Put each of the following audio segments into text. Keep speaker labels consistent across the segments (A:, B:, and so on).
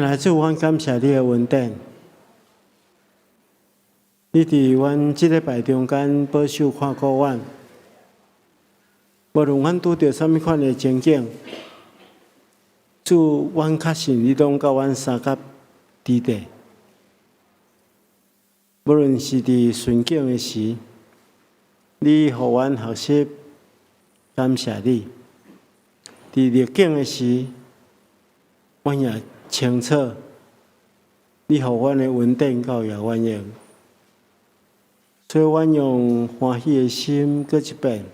A: 來主，阮感謝你的恩典。你佇阮這禮拜中間保守看顧阮，無論阮拄著啥物款的情景，主，阮確信你攏佮阮相佮佇地。無論是佇順境的時，你予阮學習感謝你；佇逆境的時，阮也清楚你予阮的恩典夠予阮用。所以，阮用歡喜的心，閣一遍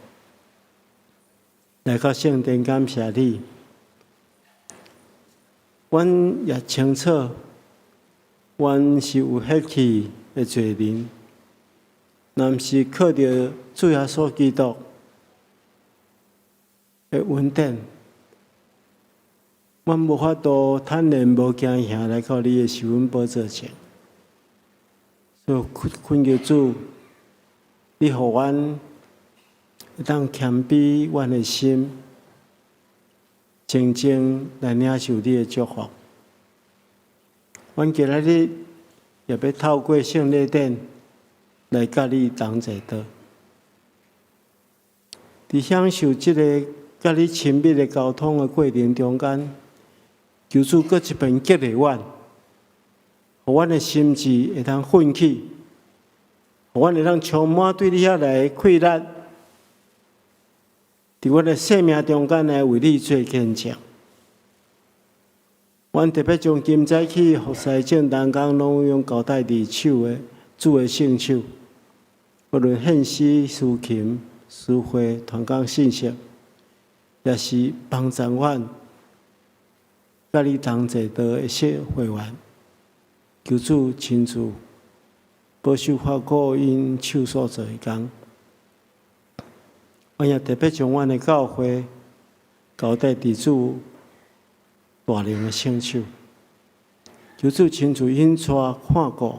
A: 來到聖殿感謝你。阮也清楚，阮是有血氣的罪人，若毋是靠著主耶穌基督的恩典，阮無法度坦然無驚嚇來到你的施恩寶座前。所以，懇求主，你予阮會當謙卑阮的心，靜靜來領受你的祝福。阮今仔日也欲透過聖禮典來佮你同齊禱。佇享受這個佮你親密的交通的過程中間，求主閣一遍激勵阮，予阮的心志會當奮起，予阮會當充滿對你遐來的氣力，佇阮的生命中間來為你做見證。阮特別將今早起服侍正同工攏用交代佇手的主的聖手，無論獻詩、司琴、司會、傳講信息，也是幫助阮佮你同齊禱的小會員，求主親自保守看顧𪜶手所做的工。阮也特別將阮的教會交代佇主大能的聖手，求主親自引帶看顧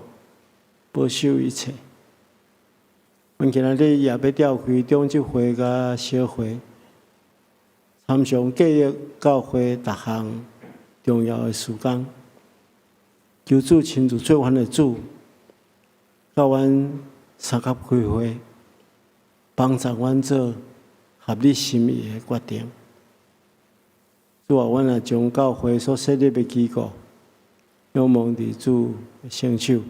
A: 保守一切。阮今仔日也欲召開長執會佮小會，參詳計劃教會逐項重要的事工。求主親自做阮的主，佮阮相佮開會，幫助阮做合你心意的決定。主啊，阮也將教會所設立的機構，仰望佇主的聖手，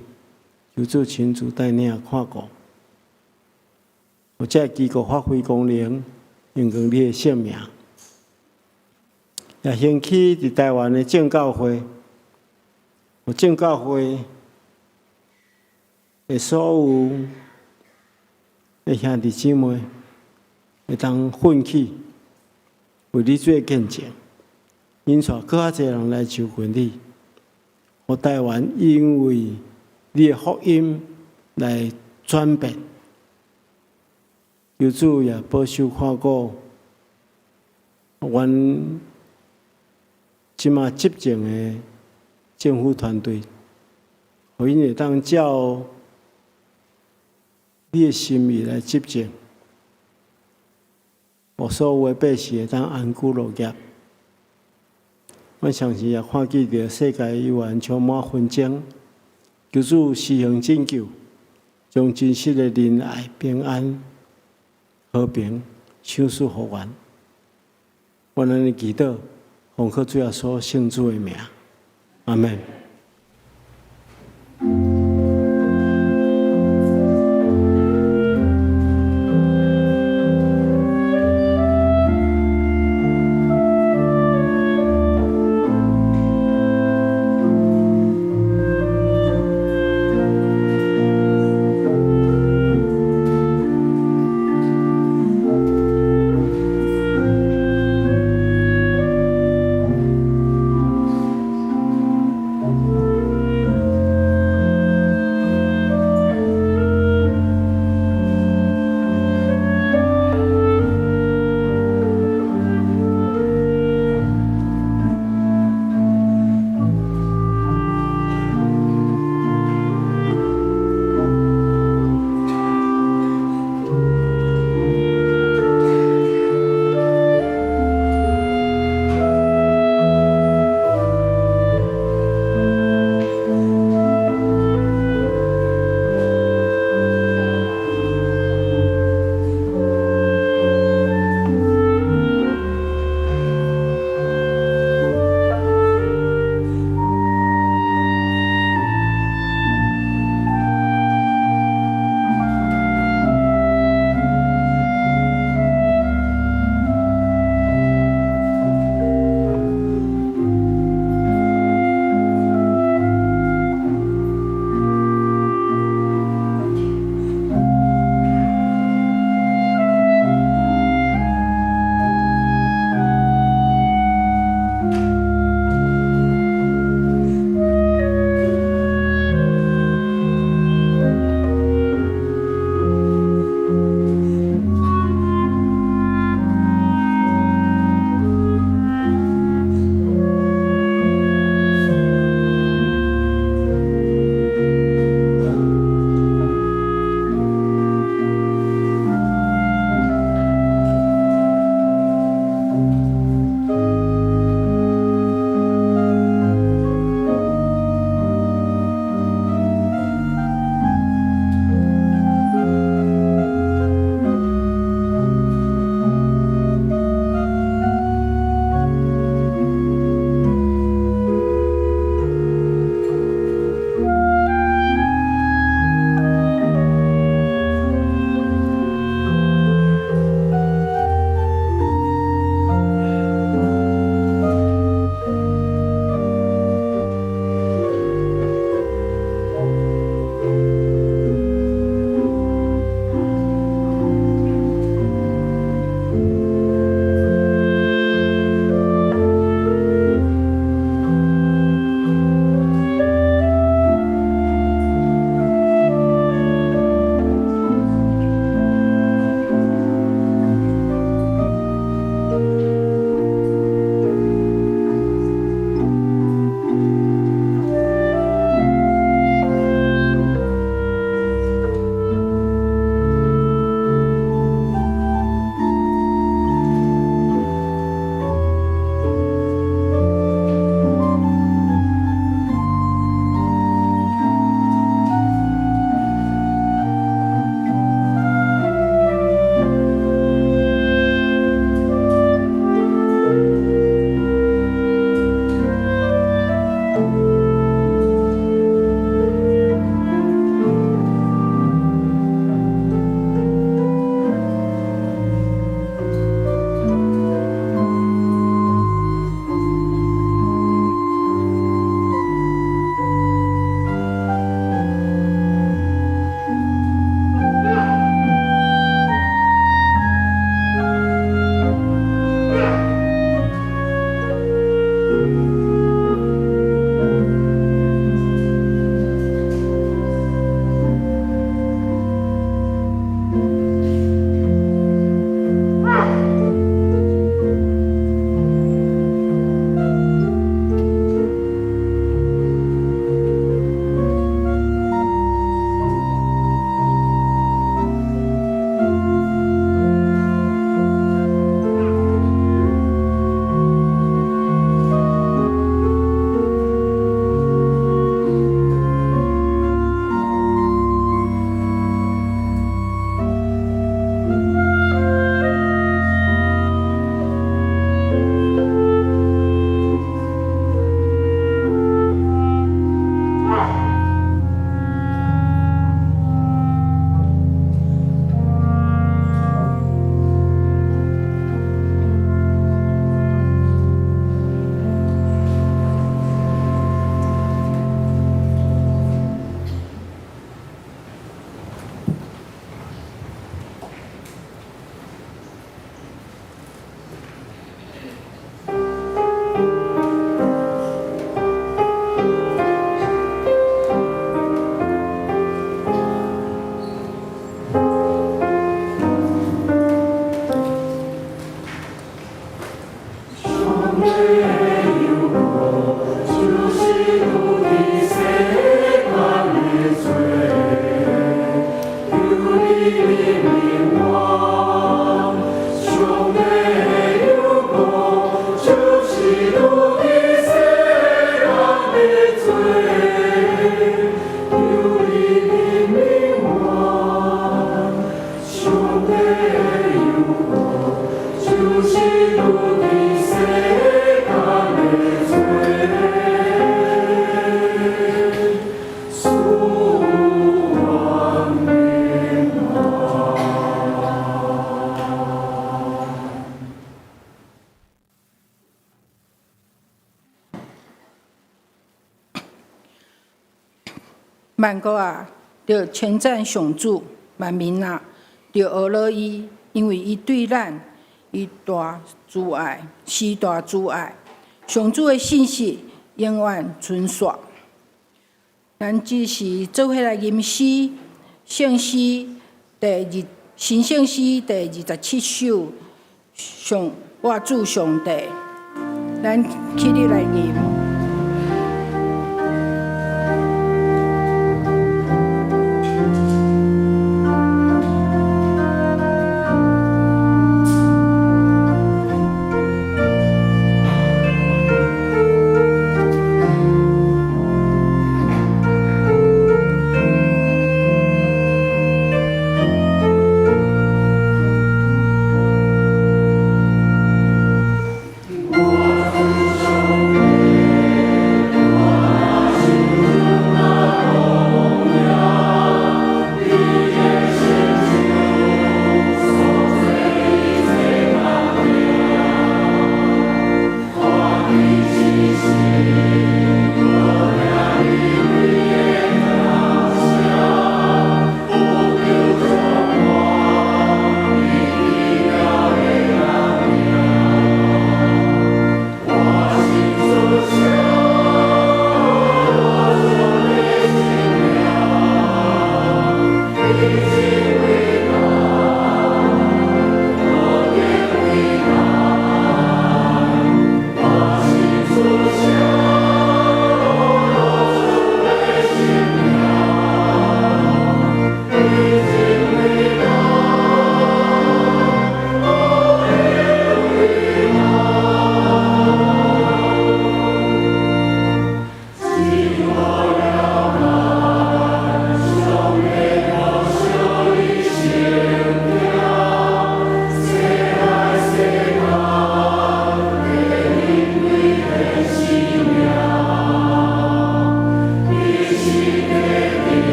A: 求主親自帶領看顧，予這個機構發揮功能，榮光你的聖名。也興起佇台灣的正教會，予正教會的所有的兄弟姊妹，會當奮起為你做見證，引帶閣較濟人來就近你，予台灣因為你的福音來轉變。求主也保守看顧阮這馬執政的政府團隊，予𪜶會當照你的心意來執政，予所有的百姓會當安居樂業。阮相信也看見著世界猶原充滿紛爭，求主施行拯救，將真實的仁愛、平安、和平賞賜予阮。阮按呢祈禱，奉靠主耶穌聖子的名，阿們。
B: 萬國啊，著稱讚上主；萬民啊，著學樂伊，因為伊對咱伊大慈愛，施大慈愛。上主的信實永遠存續。咱這時做伙來吟詩，聖詩第二，新聖詩第27首，上我主上帝，咱起立來吟。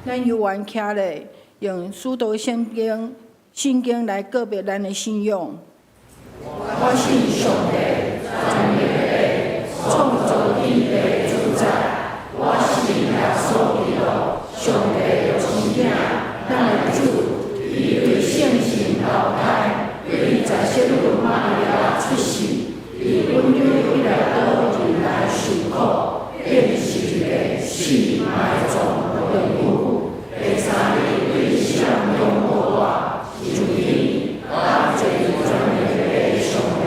B: 咱猶原徛咧，用使徒聖經、信經來告白咱的信仰。我信上帝，全能的創造天地的主宰。我信耶穌基督，上帝的親囝，咱的主。伊對聖神投胎，對在聖母瑪利亞出世，佇本丟彼拉多人來受苦，釘十字架死埋葬落地獄。第三日對死人中復活，上天，搭坐全能的上帝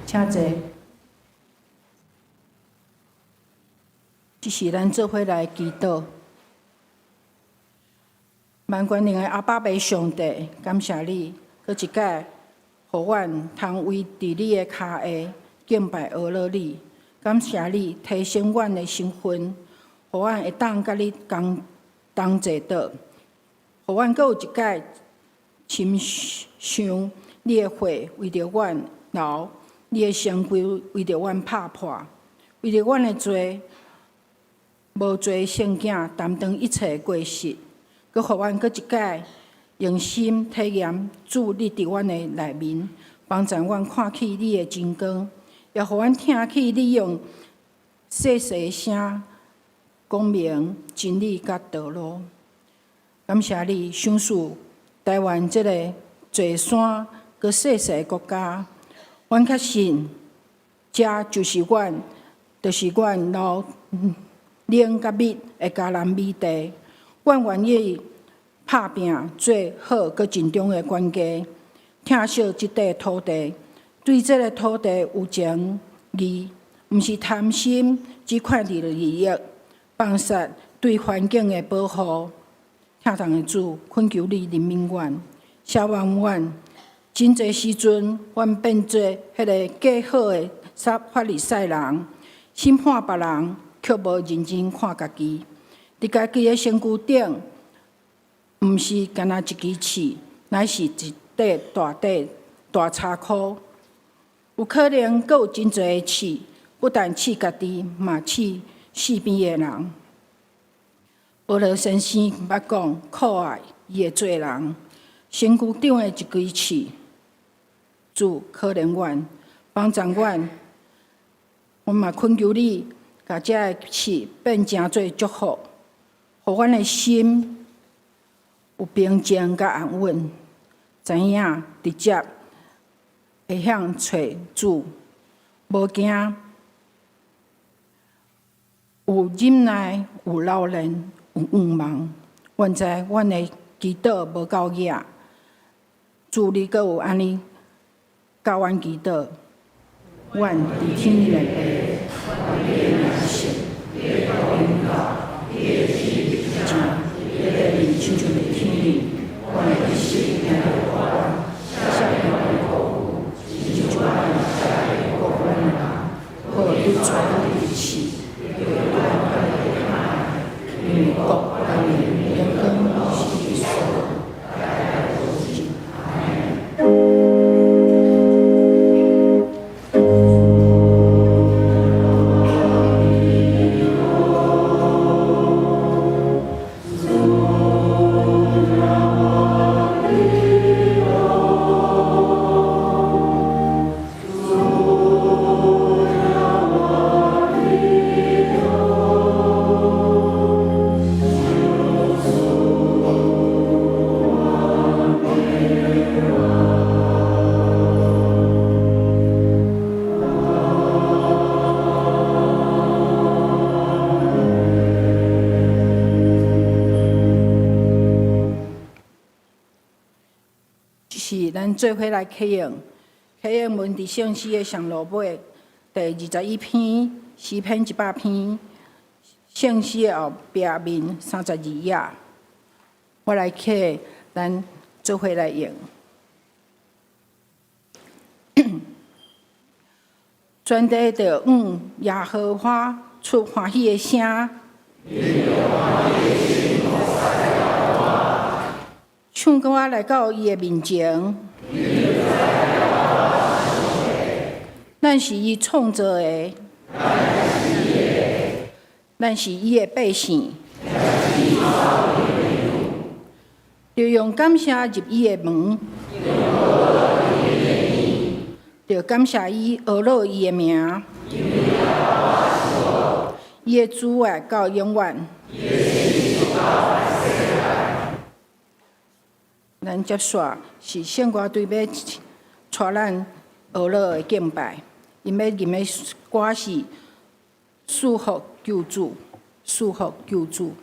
B: 請坐。這是咱做伙來祈禱。萬全能的阿爸父上帝，感謝你，閣一擺，予阮通跪佇你的跤下敬拜阿樂你。感謝你提升阮的身份，予阮會當佮你共同坐倒，予阮閣有一擺親像你的血為著阮流，你的身軀為著阮拍破，為著阮的罪，無罪聖囝擔當一切過失，閣予阮閣一擺用心體驗主你佇阮的內面，幫助阮看起你的真光，也予阮聽起你用細細聲講明真理佮道路。感謝你賞賜台灣這个濟山閣細細國家，阮確信這就是阮，就是阮流奶佮蜜的迦南美地。阮願意拍拚做好閣盡忠的管家，疼惜這塊土地，對這个土地有情義，毋是貪心，只看著利益，放殺對環境的保護。疼痛的主，懇求你憐憫阮，赦免阮。真濟時陣，阮變做彼个假好的法利賽人，審判別人，卻無認真看家己。佇家己的身軀頂，毋是干焦一支刺，乃是一塊大塊大柴箍。有可能閣有真濟的刺，不但刺家己，嘛刺四邊的人。保羅先生捌講，苦愛伊的罪人，身軀頂的一支刺，主可憐阮，幫助阮，阮嘛懇求你，共這个刺變成做祝福，予阮的心有平靜佮安穩，知影直接會向揣主，無驚，有忍耐，有老練，有盼望。阮知阮的祈禱無夠額，主你閣有按呢教阮祈禱，阮佇天的父，你的名聖，你的國臨到，你的旨意成，你的義親像佇天頂，阮的一生命予阮，赦免阮的過誤，親像阮赦免過阮的人，好拄帶阮入試，救阮脫離歹，因為國、權勢、榮光是你所有，代代無盡。阿門。是咱做伙來啟用，啟用文佇聖詩的上落尾第21篇，詩篇100篇，聖詩的後壁面32頁。我來啟，咱做伙來用。全地著向耶和華出歡喜的聲。唱歌來到伊的面前。咱是伊創造的，咱是伊的百姓，著用感謝入伊的門，著感謝伊，阿樂伊的名，伊的慈愛到永遠。咱接續是聖歌隊欲帶咱阿樂的敬拜，𪜶欲吟的歌是賜福救主，賜福救主。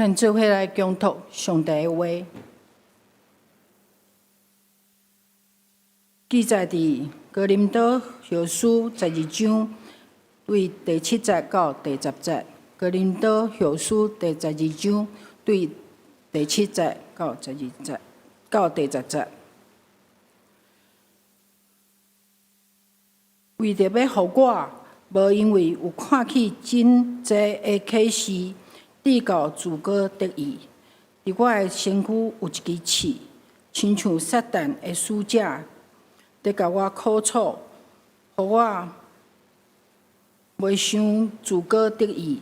B: 咱做伙來恭讀上帝的話，記載佇哥林多後書12章，對第七節到第十節。哥林多後書第十二章，對第七節到12節到第十節。為著欲予我，無因為有看見真濟的啟示，至到自高得意。佇我的身軀有一支刺，親像撒旦的使者，佇共我苦楚，予我袂傷自高得意。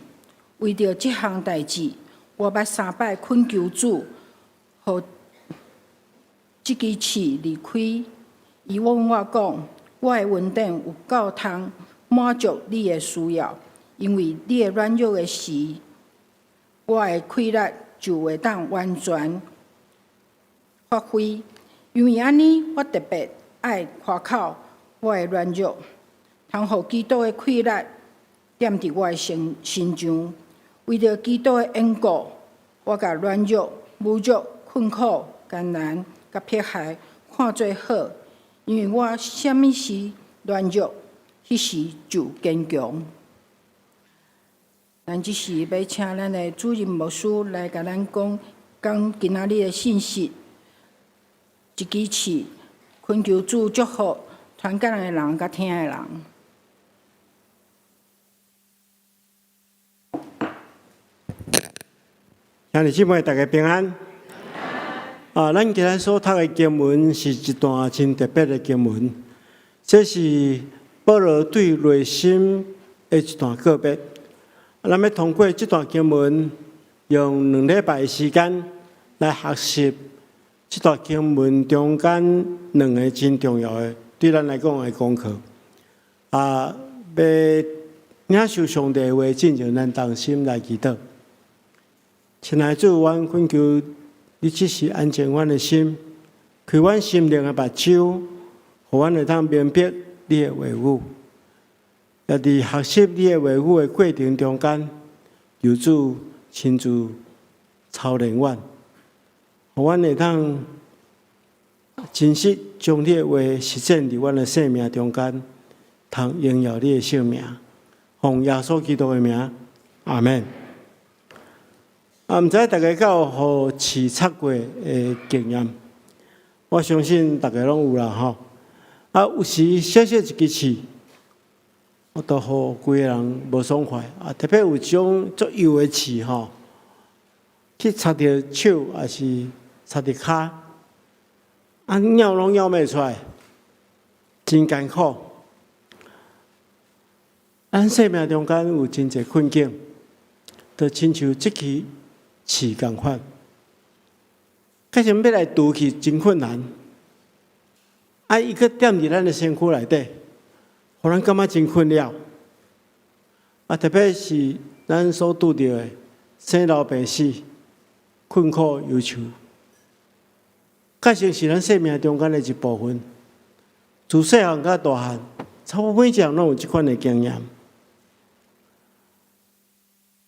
B: 為著這項代誌，我捌三擺懇求主，予這支刺離開。伊問我講：我的恩典有夠通滿足你的需要，因為你的軟弱的時，我的氣力就會當完全發揮。因為按呢，我特別愛誇口我的軟弱，通予基督的氣力踮佇我的身身上。為著基督的緣故，我共軟弱、侮辱、困苦、艱難、佮迫害看做好，因為我啥物時軟弱，彼時就堅強。咱這時欲請咱的主任牧師來共咱講講今仔日的信息。一支刺，懇求主祝福傳講的人佮聽的人。
A: 兄弟姊妹，大家平安。啊，咱今日所讀的經文是一段真特別的經文，這是保羅對內心的一段告別。咱欲通過這段經文，用2禮拜的時間來學習這段經文中間兩个真重要的對咱來講的功課。啊，欲領受上帝的話，進前咱同心來祈禱。親愛的主，阮懇求你這時安靜阮的心，開阮心靈的目睭，予阮會當明白你的話語。也佇學習你的話語的過程中間，求主親自操練阮，予阮會當真實將你的話實踐佇阮的生命中間，通榮耀你的聖名。奉耶穌基督的名，阿們。啊，毋知大家敢有予刺插過的經驗？我相信大家攏有啦吼。啊，有時小小一支刺，我都予規个人無爽快。啊，特別有一種足幼的刺吼，去插著手，抑是插著跤，啊，咬攏咬袂出來，真艱苦。咱生命中間有真濟困境，就親像這支刺仝款，確實欲來除去真困難。啊，伊閣踮佇咱的身軀內底，予咱感覺真困擾。啊，特別是咱所拄著的生老病死、困苦憂愁，確實是咱生命中間的一部分。自細漢到大漢，差不多每一個人攏有這款的經驗。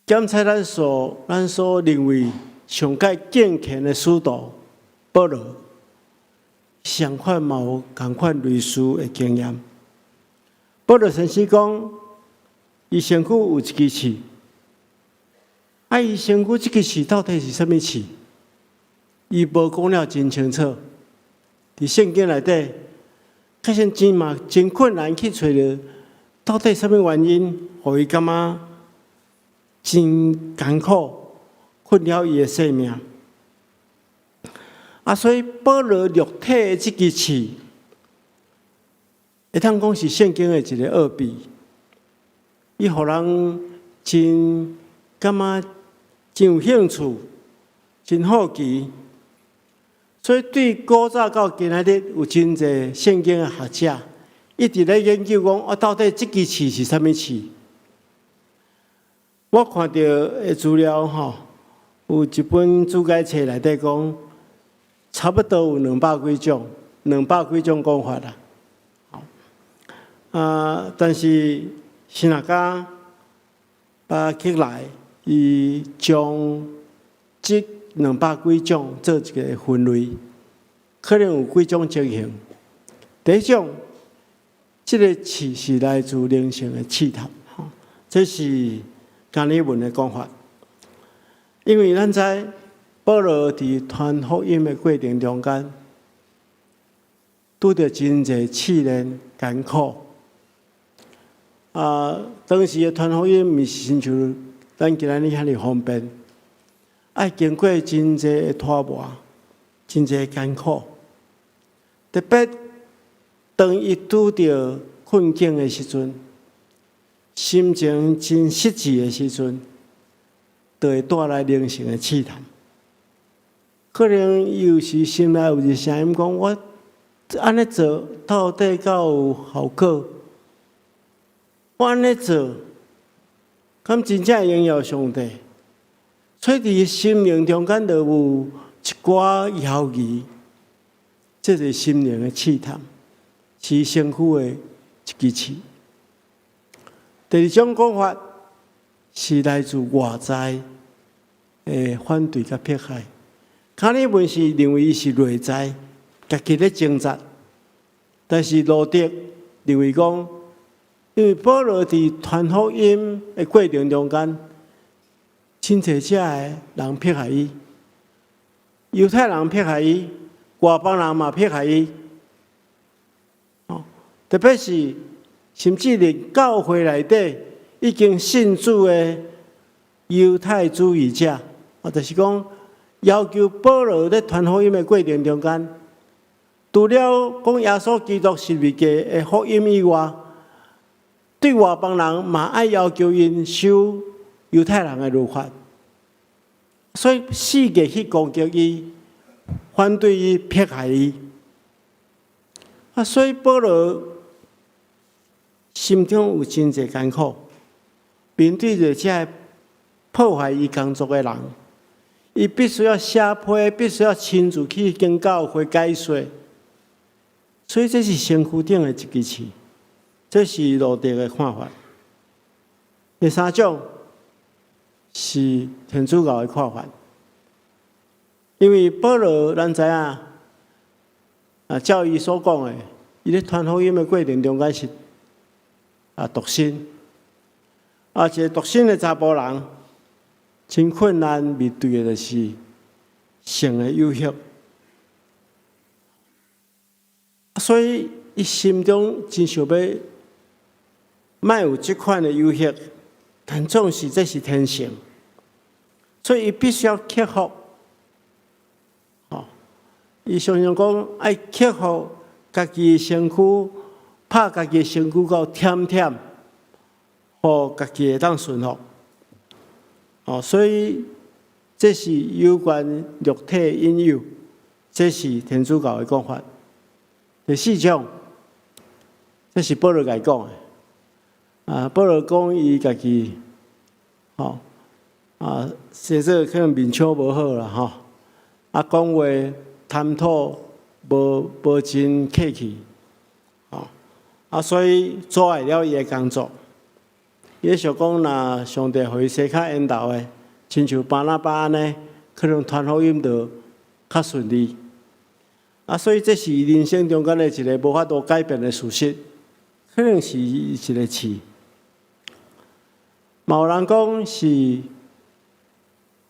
A: 檢測咱所認為上蓋敬虔的使徒保羅，相款嘛有仝款類似的經驗。保羅先生講，伊身軀有一支刺，啊，伊身軀這支刺到底是啥物刺？伊無講了真清楚。佇聖經內底，確實真嘛真困難去揣著到底啥物原因，予伊感覺真艱苦，困擾伊的生命。啊，所以保羅肉體的這支刺，會當講是聖經的一个奧秘，伊予人真感覺真有興趣，真好奇。所以對古早到今仔日，有真濟聖經的學者一直咧研究講，啊，到底這支刺是啥物刺？我看著的資料吼，有一本注解冊內底講，差不多有兩百幾種，兩百幾種講法啦。啊，但是神學家巴克萊伊將這兩百幾種做一個分類，可能有幾種情形。第一種，這個刺是來自靈性的試探，這是加爾文的講法。因為咱知保羅佇傳福音的過程中間，拄著真濟試煉艱苦。啊，當時的傳福音毋是親像咱今仔日遐爾方便，愛經過真濟的拖磨，真濟艱苦。特別當伊拄著困境的時陣，心情真失志的時陣，就會帶來靈性的試探。可能有時心內有一個聲音講：我按呢做，到底敢有效果？我按呢做，敢真正榮耀上帝？所以佇心靈中間就有一寡猶疑，這是心靈的試探，是身軀的一支刺。第二種講法是來自外在的反對佮迫害。加爾文是認為伊是內在，家己咧掙扎。但是路德認為講，因為保羅佇傳福音的過程中間，真濟遮的人迫害伊，猶太人迫害伊，外邦人嘛迫害伊。哦，特別是甚至連教會內底已經信主的猶太主義者，啊，就是講要求保羅咧傳福音的過程中間，除了講耶穌基督十字架的福音以外，對外邦人嘛愛要求𪜶守猶太人的律法，所以四界去攻擊伊，反對伊，迫害伊。啊，所以保羅心中有真濟艱苦，面對著這个破壞伊工作的人，伊必須要寫批，必須要親自去跟教會解說。所以這是身軀頂的一支刺，這是路德的看法。第三種是天主教的看法，因為保羅咱知影，啊，照伊所講的，伊咧傳福音的過程中間是獨身，啊，一個獨身的查埔人，真困難面對的就是性的誘惑。所以，伊心中真想欲莫有這款的誘惑，但總是這是天性，所以伊必須要克服。哦，伊常常講愛克服家己的身軀，拍家己的身軀到忝忝，予家己會當順服。哦，所以這是有關肉體的引誘，這是天主教的講法。第四種，這是保羅家己講的。啊，保羅講伊家己，吼，啊，寫做可能面相無好啦，吼，啊，講話談吐無真客氣，吼，啊，所以阻礙了伊的工作。伊想講，若上帝予伊生較緣投的，親像巴拿巴按呢，可能傳福音就較順利。啊，所以這是人生中間的一個無法度改變的事實，可能是一個刺。嘛有人講是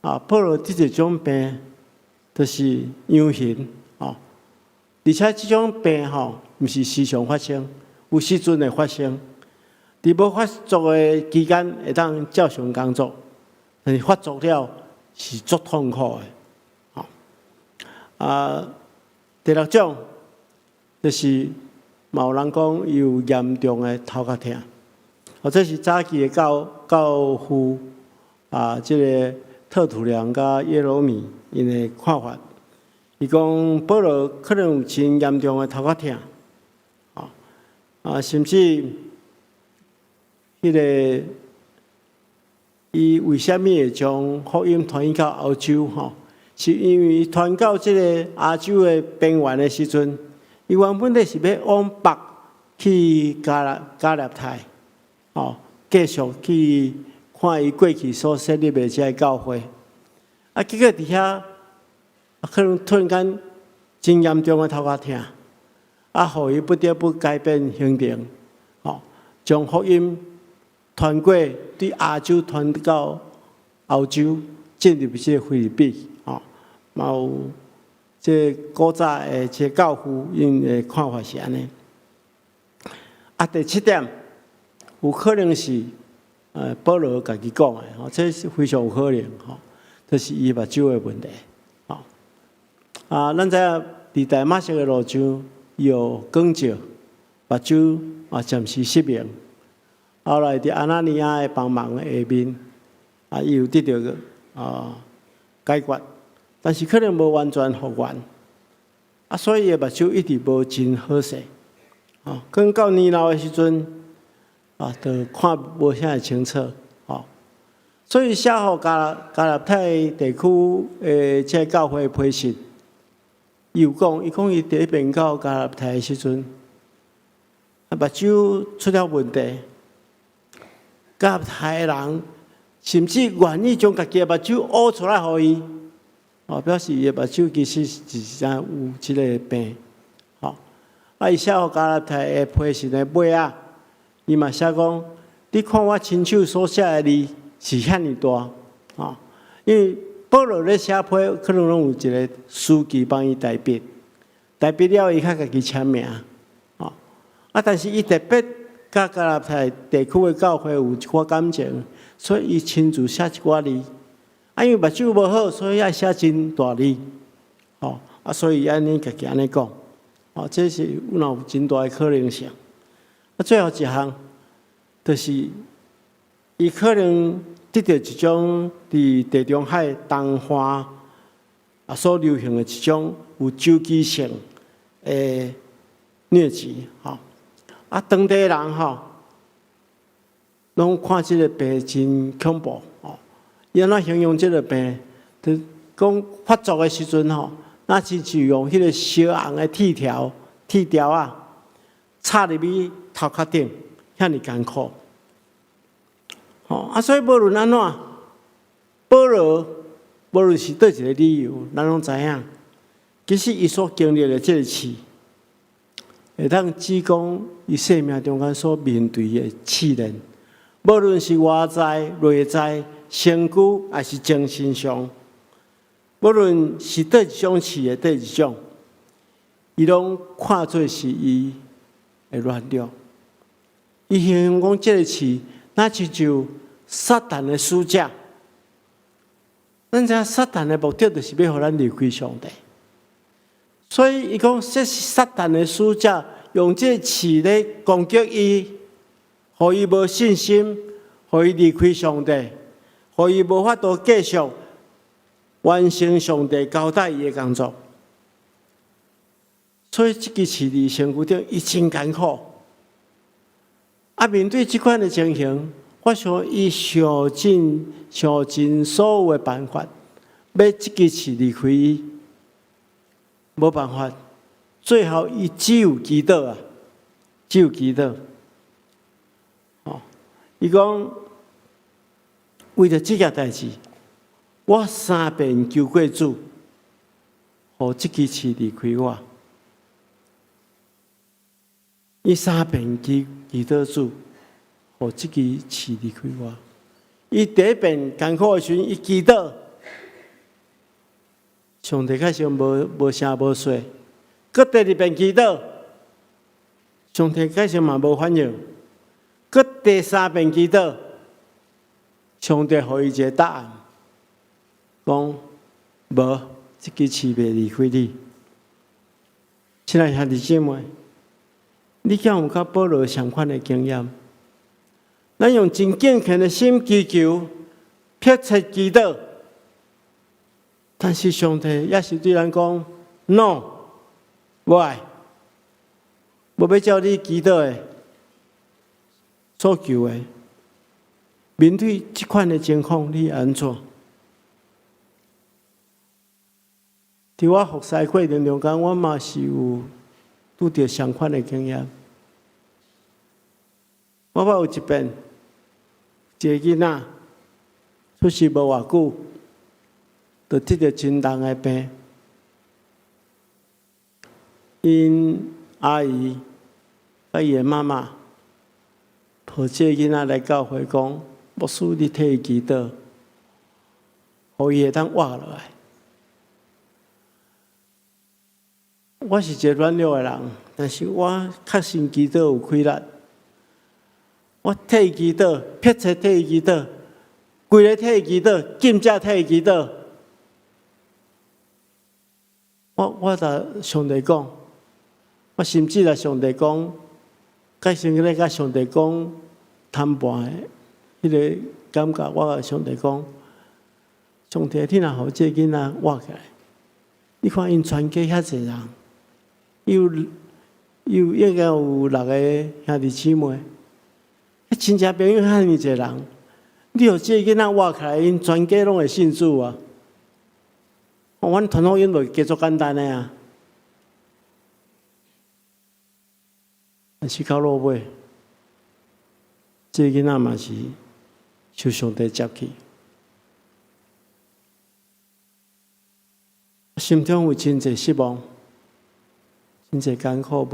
A: 啊，保羅得這種病，就是陽痈哦。而且這種病吼，毋是時常發生，有時陣會發生。佇無發作的期間，會當照常工作，但是發作了是足痛苦的。吼啊，第六種就是嘛有人講伊有嚴重的頭殼疼，或者是早期的教父啊，這个特土良佮耶羅米𪜶的看法。伊講保羅可能有真嚴重的頭殼疼，啊，甚至彼个伊為啥物會將福音傳去到歐洲？吼，是因為傳到這个亞洲的邊緣的時陣，伊原本咧是欲往北去加勒泰，哦，繼續去看伊過去所設立的這个教會。啊，結果佇遐，啊，可能突然間真嚴重的頭殼疼，啊，予伊不得不改變行程，吼，將福音傳過對亞洲傳到歐洲，進入這個腓立比，吼，嘛有這古早的這個教父𪜶的看法是按呢。啊，第七點，有可能是保羅家己講的，吼，這是非常有可能，吼，這是伊目睭的問題，吼。啊，咱知影佇大馬色的路上，伊有光照，目睭啊暫時失明。後來佇亞拿尼亞的幫忙下面，啊，伊有得著啊解決，但是可能無完全復原，啊，所以伊的目睭一直無真好勢。啊，更到年老的時陣，啊，就看無遐爾清楚，吼。所以寫予加拉太地區的這個教會批信，伊有講，伊講伊第一遍到加拉太的時陣，啊，目睭出了問題，加拉太的人甚至願意將家己的目睭挖出來予伊，哦，表示伊的目睭其實是真有這个病，吼。啊，伊寫予加拉太的批信的尾仔，伊嘛寫講：你看我親手所寫的字是遐爾大，吼，因為保羅咧寫批，可能攏有一個書記幫伊代筆，代筆了伊較家己簽名，吼。啊，但是伊特別佮加拉太地區的教會有一寡感情，所以伊親自寫一寡字。啊，因為目睭無好，所以愛寫真大字，吼。啊，所以按呢家己按呢講，哦，這是有有真大的可能性。啊，最後一項，就是伊可能得著一種佇地中海東岸啊所流行的一種有周期性的瘧疾，吼。啊，當地人吼，攏看這個病真恐怖，吼。伊按怎形容這個病？就講發作的時陣吼，若親像用彼個燒紅的鐵條、鐵條仔，插入去頭殼頂，遐爾艱苦。吼啊，所以無論按怎，保羅無論是佗一個理由，咱攏知影，其實伊所經歷的這個刺，會當指講伊生命中間所面對的試煉，無論是外在、內在、身軀，抑是精神上，無論是佗一種刺的佗一種，伊攏看做是伊的軟弱。伊形容講這個刺，若親像撒旦的使者。咱知影撒旦的目的就是欲予咱離開上帝，所以伊講這是撒旦的使者，用這個刺咧攻擊伊，予伊無信心，予伊離開上帝，予伊無法度繼續完成上帝交代伊的工作。所以這支刺佇身軀頂，伊真艱苦。啊，面對這款的情形，我想伊想盡想盡所有的辦法，欲這支刺離開伊，無辦法。最後伊只有祈禱啊，只有祈禱。哦，伊講為著這件代誌，我三遍求過主，予這支刺離開我。伊三遍祈禱主，予這支刺離開我。伊第一遍艱苦的時陣，伊祈禱，上帝開始無聲無說。閣第二遍祈禱，上帝開始嘛無反應。閣第三遍祈禱，上帝予伊一個答案，講無，這支刺袂離開你。親愛兄弟姊妹，你敢有佮保羅相款的經驗？咱用真敬虔的心祈求，迫切祈禱，但是上帝也是對咱講：No，無愛，無欲照你祈禱的所求的。面對這款的情況，你會按怎？佇我服侍過程中間，我嘛是有拄著相款的經驗。我捌有一遍，一個囡仔出世無偌久，就得著真重的病。𪜶阿姨佮伊的媽媽抱這个囡仔來教會講，牧師你替伊祈禱，予伊會當活落來。我是一個軟弱的人，但是我確信祈禱有氣力。我替伊祈禱，迫切替伊祈禱，規个替伊祈禱，禁食替伊祈禱。我共上帝講，我甚至共上帝講，改成咧共上帝講談判的彼个感覺，我共上帝講，上帝，你若予這个囡仔活起來，你看𪜶全家遐濟人，有應該有六个兄弟姊妹，親戚朋友遐爾濟人，你予這个囡仔活起來，𪜶全家攏會信主啊！阮傳福音就加足簡單的啊！但是到落尾，這个囡仔嘛是受上帝接去，心中有真濟失望，真濟艱苦，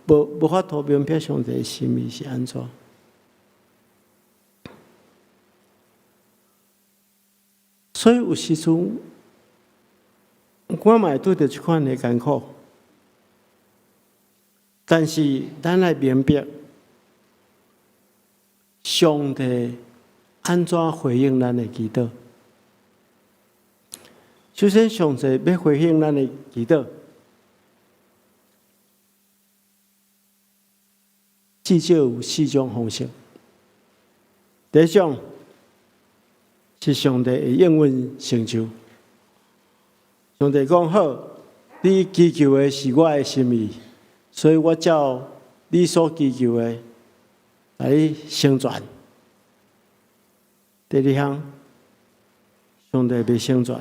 A: 無法度明白上帝的心意是按怎。所以有時陣，我嘛會拄著這款的艱苦，但是咱愛明白，上帝按怎回應咱的祈禱。首先，上帝欲回應咱的祈禱，至少有四種方式。第一種是上帝會應允成就。上帝講好，你祈求的是我的心意，所以我照你所祈求的來成全。第二項，上帝袂成全。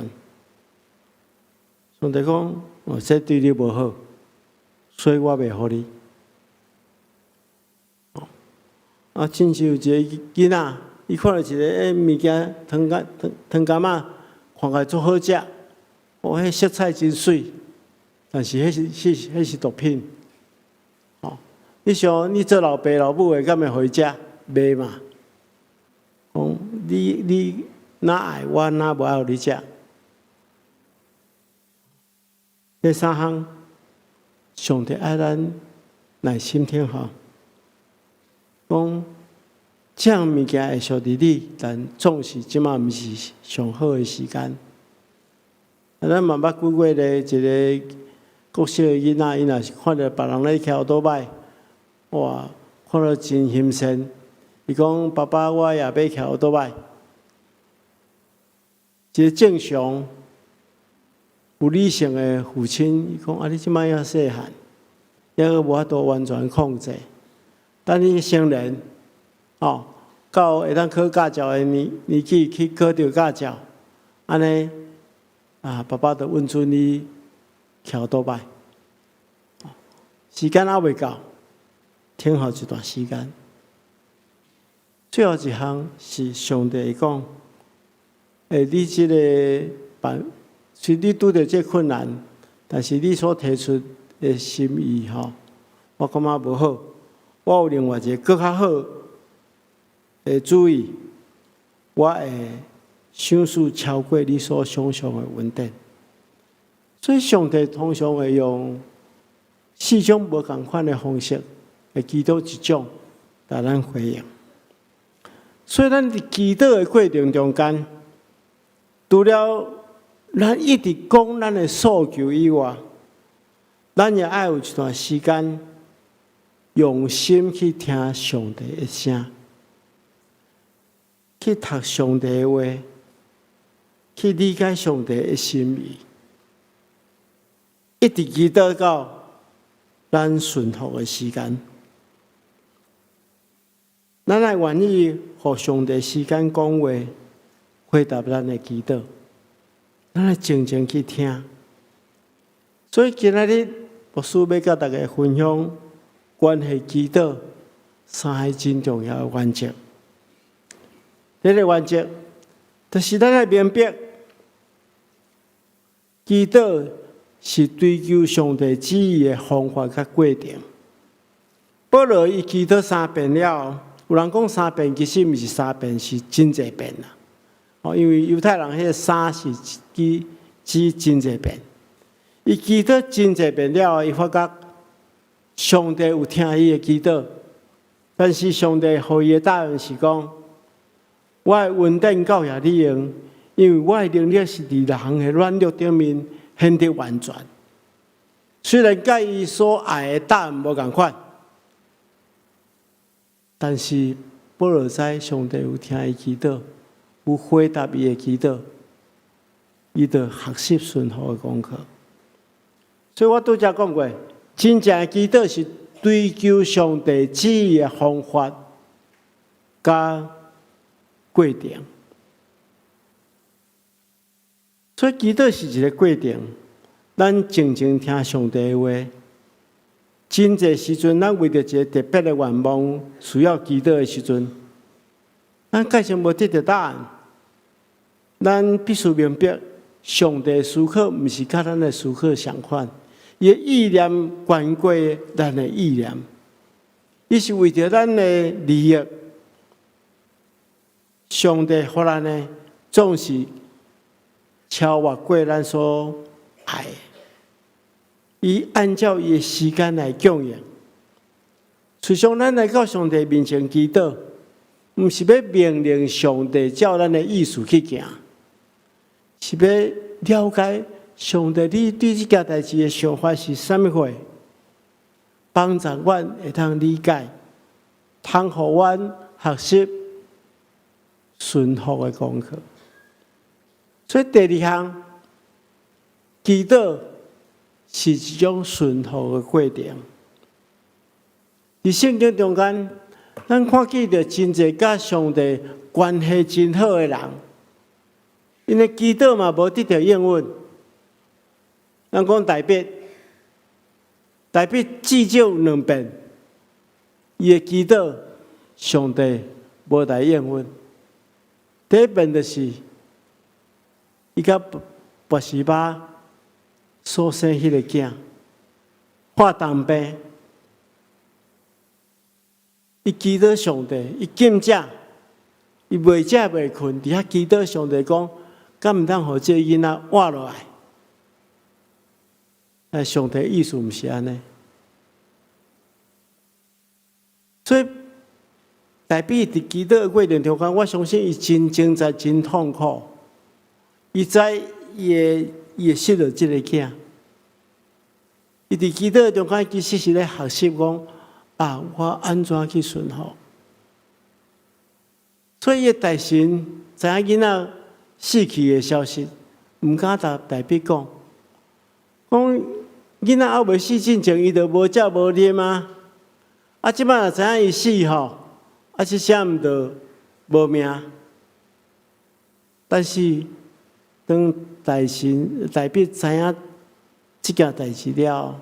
A: 上帝講：哦，這對你無好，所以我袂予你。啊，親像一個囡仔，伊看著一个物件，糖柑糖糖柑仔，看起來足好食。哦，彼色彩真媠，但是彼是毒品。哦，你想你做老爸老母的，敢會予伊食？袂嘛？講你若愛，我若無愛予你食。第三項，上帝愛咱耐心聽候，講這項物件會屬佇你，但總是這馬毋是上好的時間。啊，咱嘛捌幾月咧，一個國小的囡仔，伊若是看著別人咧騎歐多擺，哇，看著真欣羨。伊講：爸爸，我也欲騎歐多擺。一個正常有理性的父親，伊講：啊，你這擺猶細漢，猶閣無法度完全控制。等你成年，哦，到會當考駕照的年紀去考著駕照，按呢，啊，爸爸就允准你騎歐多擺。時間猶未到，等候一段時間。最後一項是上帝講：欸，你這個辦，雖你拄著這困難，但是你所提出的心意吼，我感覺無好。我有另外一個閣較好的主意，我會賞賜超過你所想象的恩典。所以上帝通常會用四種無仝款的方式，會其中一種來咱回應。所以咱佇祈禱的過程中間，除了咱一直講咱的訴求以外，咱也愛有一段時間用心去聽上帝的聲，去讀上帝的話，去理解上帝的心意，一直祈禱到咱順服的時間。咱愛願意予上帝時間講話，回答咱的祈禱。咱愛靜靜去聽。所以今仔日牧師欲佮大家分享關係祈禱三个真重要的原則。第一个原則，就是咱愛明白，祈禱是追求上帝旨意的方法佮過程。保羅伊祈禱三遍了，有人講三遍其實毋是三遍，是真濟遍啦。哦，因為猶太人彼個三是指指真濟遍。伊祈禱真濟遍了，伊發覺上帝有聽伊的祈禱，但是上帝予伊的答案是講：我的恩典夠予你用，因為我的能力是佇人的軟弱頂面顯得完全。雖然佮伊所愛的答案無仝款，但是保羅知上帝有聽伊祈禱，有回答伊的祈禱，伊就學習順服的功課。所以我拄才講過，真正的祈禱是追求上帝旨意的方法佮過程。所以祈禱是一個過程，咱靜靜聽上帝的話。真濟時陣，咱為著一個特別的願望需要祈禱的時陣，咱確實無得著答案。咱必須明白，上帝思考毋是佮咱的思考相款，伊的意念懸過咱的意念，伊是為著咱的利益。上帝予咱的總是超越過咱所愛的，伊按照伊的時間來供應。事實上，咱來到上帝面前祈禱，毋是欲命令上帝照咱的意思去行，是欲了解上帝你對這件代誌的想法是啥物貨，幫助阮會當理解，通予阮學習順服的功課。所以第二項，祈禱是一種順服的過程。佇聖經中間，咱看見著真濟佮上帝關係真好的人，𪜶的祈禱嘛無得著應允。咱講大衛，大衛至少有兩遍，伊的祈禱上帝無來應允。第一遍就是伊佮拔示巴所生彼个囝化重病，伊祈禱上帝，伊禁食，伊袂食袂睏，佇遐祈禱上帝講，敢毋通予這个囡仔活落來？但上帝意思毋是按呢，所以大衛佇祈禱的過程中間，我相信伊真掙扎、真痛苦。伊知伊會失落這个囝，伊佇祈禱中間其實是咧學習講啊，我按怎去順服。所以伊的大臣知影囡仔死去的消息，毋敢共大衛講，講囡仔猶未死進前，伊就無食無啉啊。啊，這擺若知影伊死吼，啊，這啥毋就無命。但是當大臣大衛知影這件代誌了，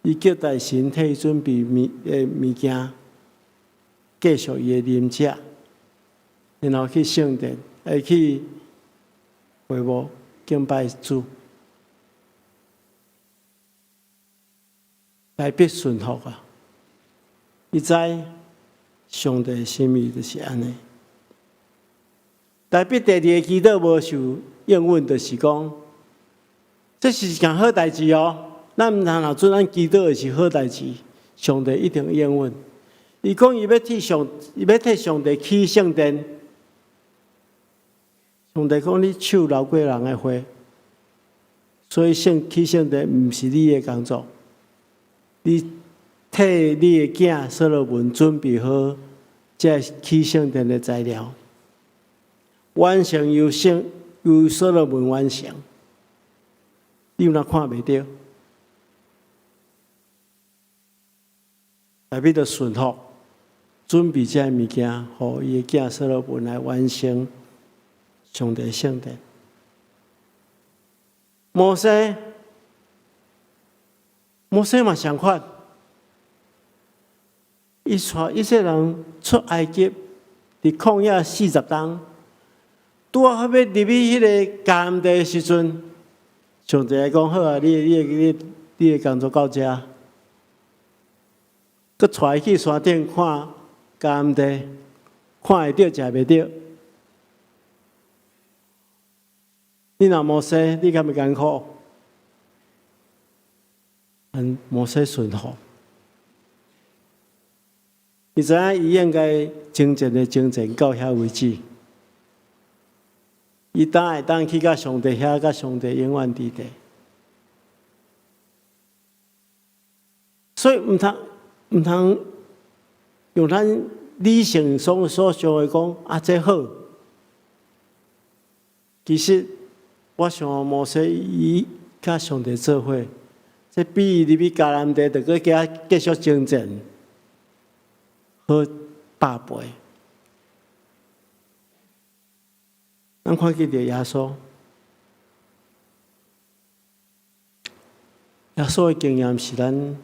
A: 伊叫大臣替伊準備物件，繼續伊的啉食，然後去聖殿，會去會幕敬拜主。大衛順服啊！伊知上帝的心意就是按呢。大衛第二个祈禱無受應允，就是講，這是一件好代誌哦。咱毋通若準咱祈禱的是好代誌，上帝一定應允。伊講伊欲替上帝起聖殿。上帝講你手流過人的血，所以起聖殿毋是你的工作。你替你的囝所羅門準備好這起聖殿的材料，完成由所羅門完成，你有哪看袂著？大衛就順服，準備這物件，予伊的囝所羅門來完成上帝聖殿。摩西嘛相款，伊帶以色列人出埃及，佇曠野40冬，拄仔好欲入去彼个迦南地的時陣，上帝講好啊，你的工作到遮，閣帶伊去山頂看橄欖地，看會著食袂著。你若摩西，你敢會艱苦？嗯，摩西順服。伊知影伊應該征戰的征戰到遐為止。伊當會當去佮上帝遐，佮上帝永遠佇咧。所以毋通用咱理性所想的講啊，這好。其實我想摩西伊佮上帝做伙，這比伊入去迦南地，就閣加繼續征戰，好百倍。咱看見著耶穌，耶穌的經驗是咱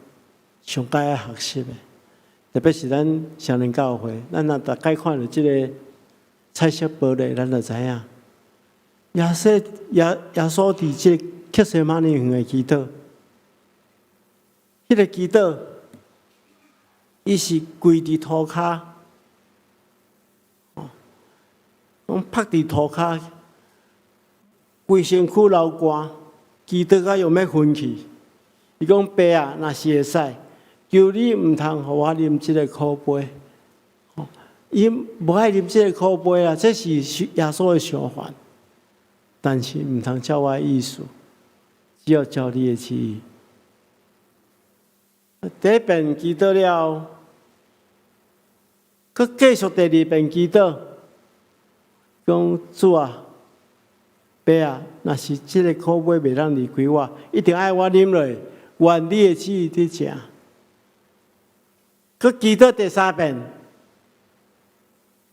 A: 上該愛學習的，特別是咱成人教會，咱若逐擺看著這个彩色玻璃，咱就知影，耶穌佇這个客西馬尼園的祈禱，彼个祈禱，伊是跪佇塗跤。講趴佇塗跤，規身軀流汗，祈禱到欲昏去。伊講爸啊，若是會使，求你毋通予我啉這个苦杯。伊無愛啉這个苦杯啊，這是耶穌的想法。但是毋通照我的意思，只要照你的旨意。第一遍祈禱了，閣繼續第二遍祈禱。講主啊，爸啊，若是這个苦杯袂當離開我，一定愛我啉落，願你的旨意得成。閣祈禱第三遍，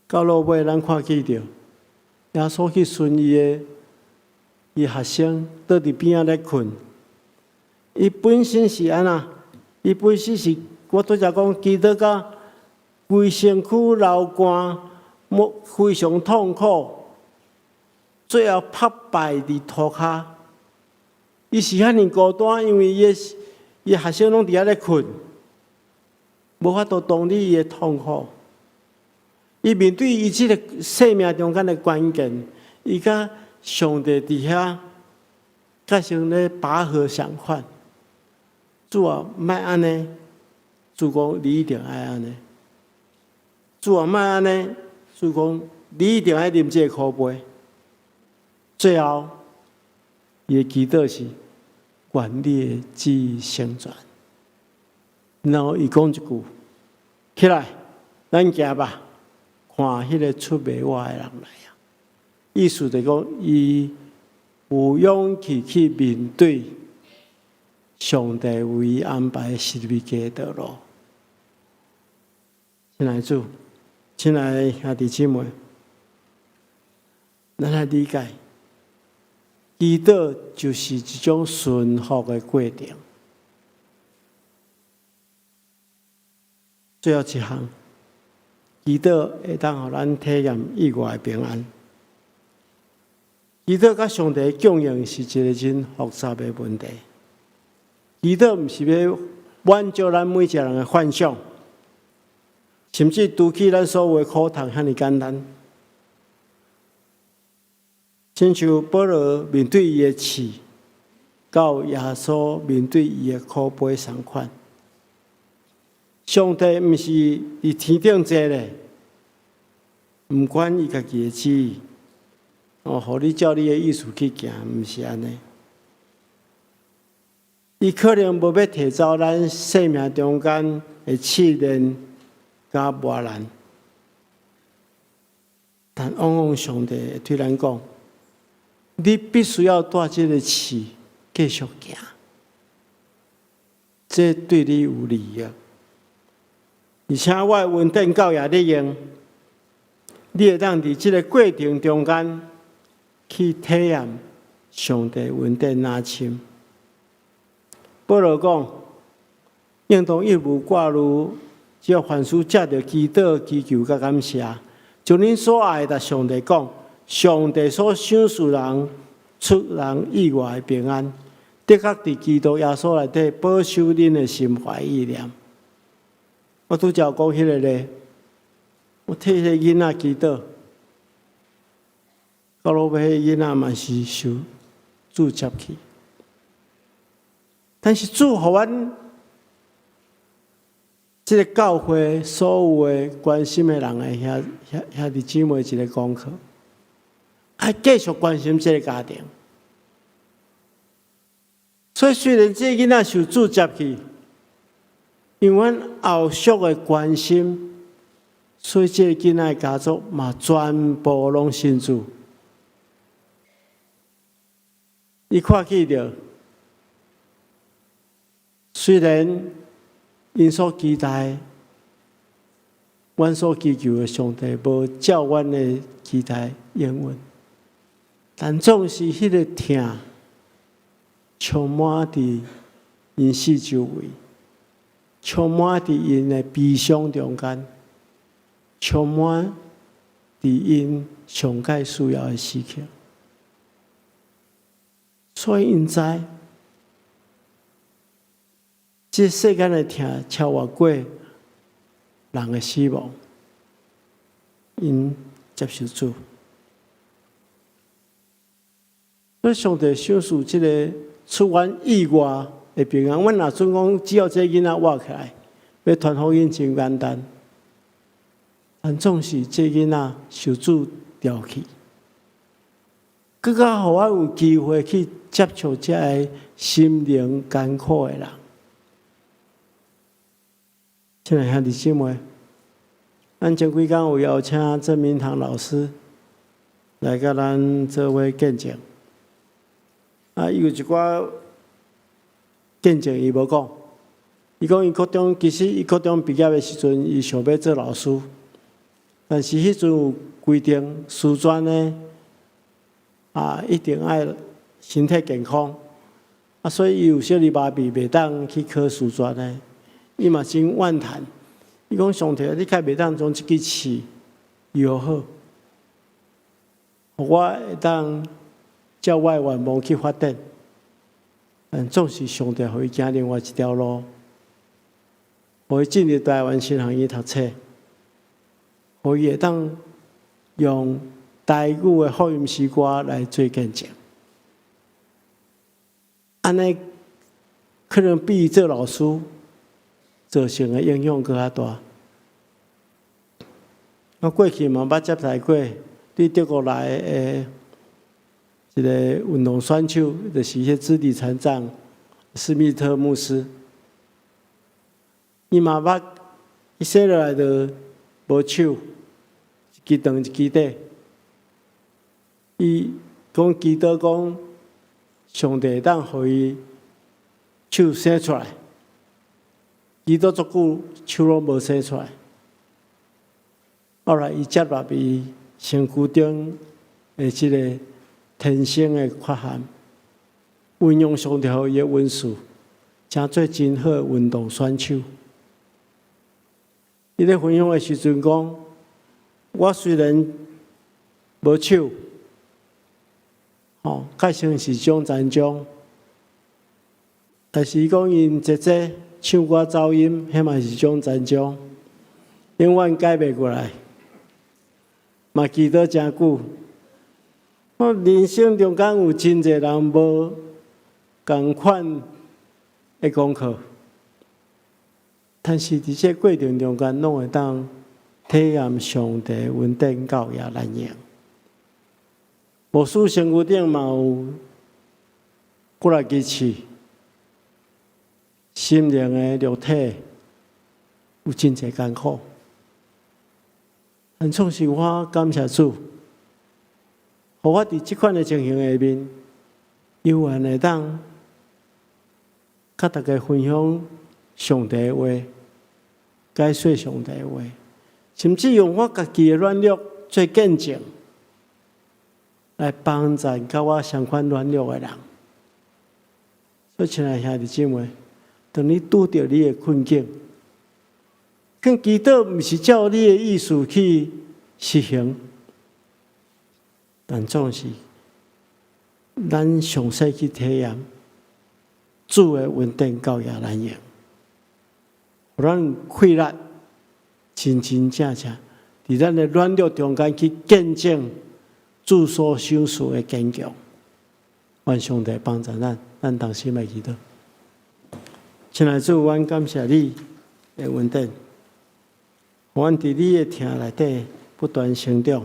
A: 到落尾咱看見著，耶穌去巡伊的學生，倒佇邊仔咧睏。伊本身是按怎？伊本身是我拄才講祈禱甲規身軀流汗。莫非常痛苦，最後拍敗佇塗跤。伊是遐爾孤單，因為伊的學生攏佇遐咧睏，無法度同理伊的痛苦。伊面對伊這个生命中間的關鍵，伊佮上帝佇遐，較像咧拔河相款。主啊，莫按呢，主講你一定愛按呢。主啊，莫按呢。主講，你一定愛啉這个苦杯。最後，伊的祈禱是願你的旨意成全。然後伊講一句：起來，咱行吧。看彼个出賣我的人來啊！意思就講，伊有勇氣去面對上帝為伊安排十字架的道路。親愛的主。親愛的兄弟姊妹，咱來理解，祈禱就是一種順服的過程。最後一項，祈禱會當予咱體驗意外的平安。祈禱佮上帝共用是一个真複雜的問題。祈禱毋是欲滿足咱每一个人的幻想。甚至除去咱所有的苦痛，遐爾簡單。親像保羅面對伊的刺，到耶穌面對伊的苦杯相款。上帝毋是佇天頂坐咧，毋管伊家己的旨意，哦，予你照你的意思去行，毋是按呢。伊可能無欲提走咱生命中間的試煉佮磨難，但往往上帝會對咱講：你必須要帶這个刺繼續行，這對你有利益。而且我的恩典夠予你用，你會當佇這个過程中間去體驗上帝恩典若深。保羅講：應當一無掛慮，只要凡事藉著祈禱、祈求佮感謝，將恁所愛的共上帝講，上帝所賞賜人出人意外的平安，的確佇基督耶穌內底保守恁的心懷意念。我拄才有講彼個咧，我替彼個囡仔祈禱，到落尾彼個囡仔嘛是受主接去。但是主予阮這个教會所有的關心的人的兄兄兄弟姊妹一个功課，愛繼續關心這个家庭。所以雖然這个囡仔受主接去，因為阮後續的關心，所以這个囡仔的家族嘛全部攏信主。伊看見著，雖然𪜶所期待，阮所祈求的上帝無照阮的期待應允，但總是彼个疼充滿佇𪜶四周圍，充滿佇𪜶的悲傷中間，充滿佇𪜶上蓋需要的時刻，所以𪜶知，這世間的疼超越過人的死亡，𪜶接受主。所以上帝賞賜這个出阮意外的平安。阮若準講，只要這个囡仔活起來，欲傳福音真簡單。但總是這个囡仔受主調去，閣較予阮有機會去接觸這个心靈艱苦的人。親愛兄弟姊妹，咱前幾工有邀請鄭明堂老師來佮咱做伙見證。啊，伊有一寡見證，伊無講。伊講伊國中，其實伊國中畢業的時陣，伊想欲做老師，但是彼陣有規定，師專呢，啊，一定愛身體健康，啊，所以伊有小兒麻痹，袂當去考師專呢。伊嘛真怨嘆，伊講上帝，你敢袂當將這支刺醫好，予我會當照我的願望去發展。但總是上帝予伊行另外一條路，予伊進入台灣神學院讀冊，予伊會當用台語的福音詩歌來做見證。按呢，可能比伊做老師造成的影響閣較大。我過去嘛捌接待過對德國來的一个運動選手，就是彼肢體殘障斯密特牧師。伊嘛捌伊生落來就無手，一支長一支短。伊講祈禱講，上帝會當予伊手生出來。祈禱足久，手攏無生出來。後來伊接納伊身軀中的這个天生的缺陷，運用上帝予伊的恩賜，成做真好的運動選手。伊咧分享的時陣講：我雖然無手，吼，較像是種殘障，但是伊講𪜶姐姐唱歌走音，彼嘛是種殘障，永遠改袂過來。嘛祈禱誠久，我人生中間有真濟人無仝款的功課，但是佇這過程中間，攏會當體驗上帝恩典教育咱用。牧師身軀頂嘛有幾若支刺，心靈的肉體有真濟艱苦。但總是我感謝主，予我佇這款的情形下面，猶原會當佮大家分享上帝的話，解說上帝的話，甚至用我家己的軟弱做見證，來幫助佮我相款軟弱的人。所以，親愛兄弟姊妹，當你拄著你的困境，勸祈禱毋是照你的意思去實行，但總是咱詳細去體驗主的恩典夠額咱用，予咱氣力真真正正佇咱的軟弱中間去見證主所賞賜的堅強。願上帝幫助咱，咱同心來祈禱。親愛的主，阮感謝你的恩典，阮佇你的疼內底不斷成長。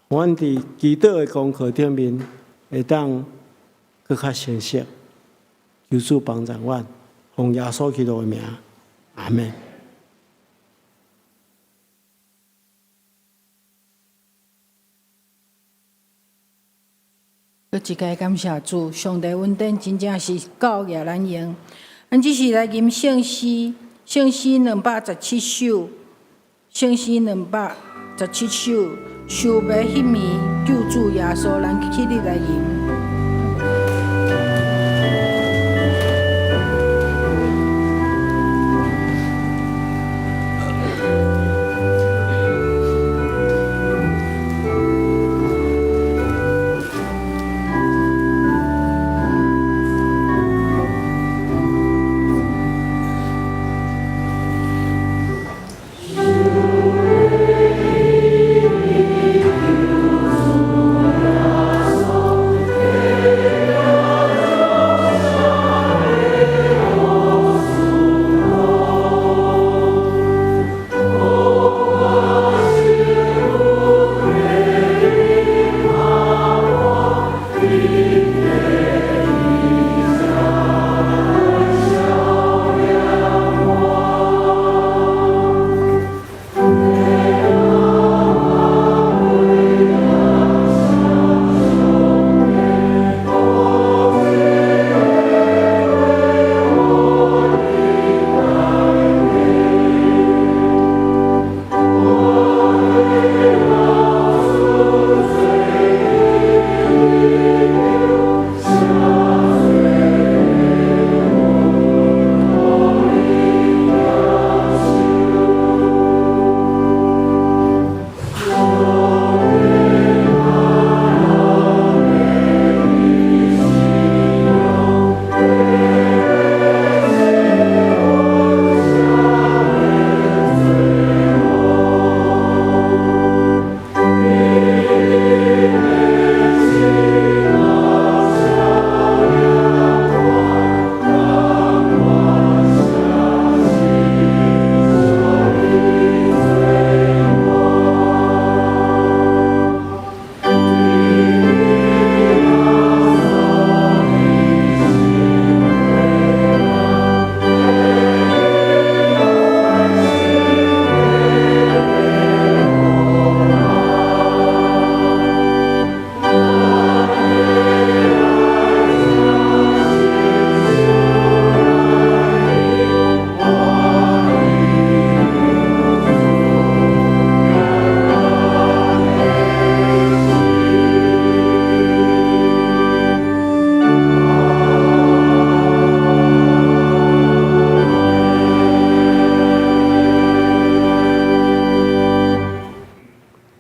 A: 阮佇祈禱的功課頂面會當閣較成熟，求主幫助阮，奉耶穌基督的名，阿們。
B: 閣一擺感謝主，上帝恩典真正是夠額咱用。咱這時來吟聖詩，聖詩217首，聖詩217首，受糜彼暝救主耶穌，咱起立來吟。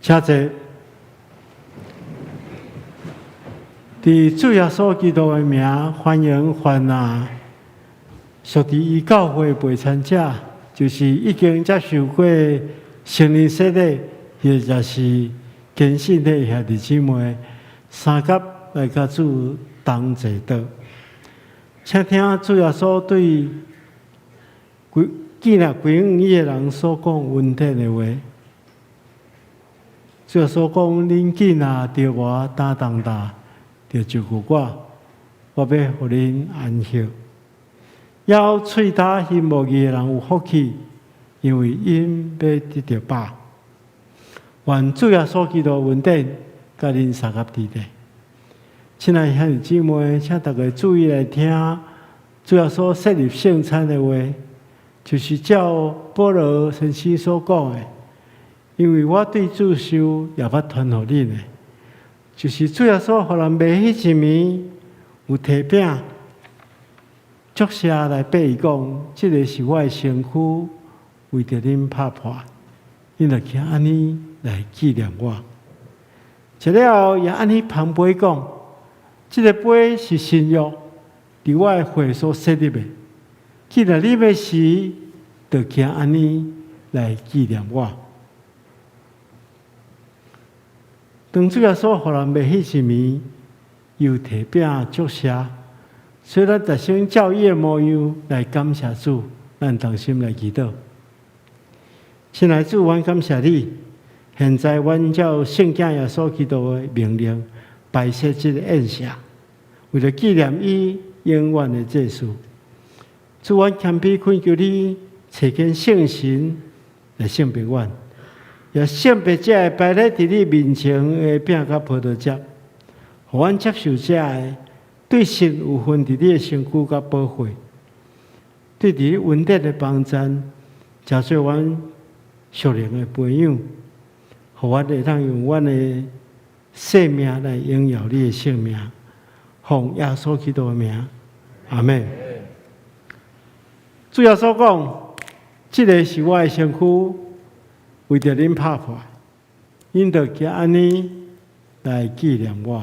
A: 請坐。佇主耶穌基督的名，歡迎凡啊，屬佇伊教會陪餐者，就是已經接受過聖靈洗禮，或者是堅信的兄弟姊妹，相佮來佮主同齊禱。請聽主耶穌對建立歸向伊的人所講恩典的話。主耶穌講：恁囝若著無擔重擔，就就近我，我欲予恁安息。枵喙焦心無義的人有福氣，因為𪜶欲得著飽。願主耶穌基督恩典，佮恁相佮佇咧。親愛兄弟姊妹，請大家注意來聽主耶穌設立聖餐的話，就是照保羅先生所講的。因為我對主受，也捌傳予恁的，就是主耶穌予人賣彼一暝，有提餅，祝謝來擘伊講，這个是我的身軀，為著恁拍破，恁著去按呢來紀念我。食了後，也按呢捧杯講：這个杯是新約，佇我的血所設立的。紀念啉的時，就行按呢來紀念我。當主耶穌予人賣彼一暝，又提餅祝謝，所以咱特先照伊的模樣來感謝主，咱同心來祈禱。親愛主，阮感謝你。現在阮照聖子耶穌基督的命令，擺設這个宴席，為著紀念伊永遠的祭司。主，阮謙卑懇求你，差遣聖神來聖別阮，也聖別這个擺咧佇你面前的餅佮葡萄汁，予阮接受這个對神有份佇你的身軀佮寶血，對佇你恩典的幫贊，成做阮屬靈的培養，予阮會當用阮的生命來榮耀你的聖名，奉耶穌基督的名，阿們。主耶穌講：這个是我的身軀，為著恁拍破，恁著行按呢來紀念我。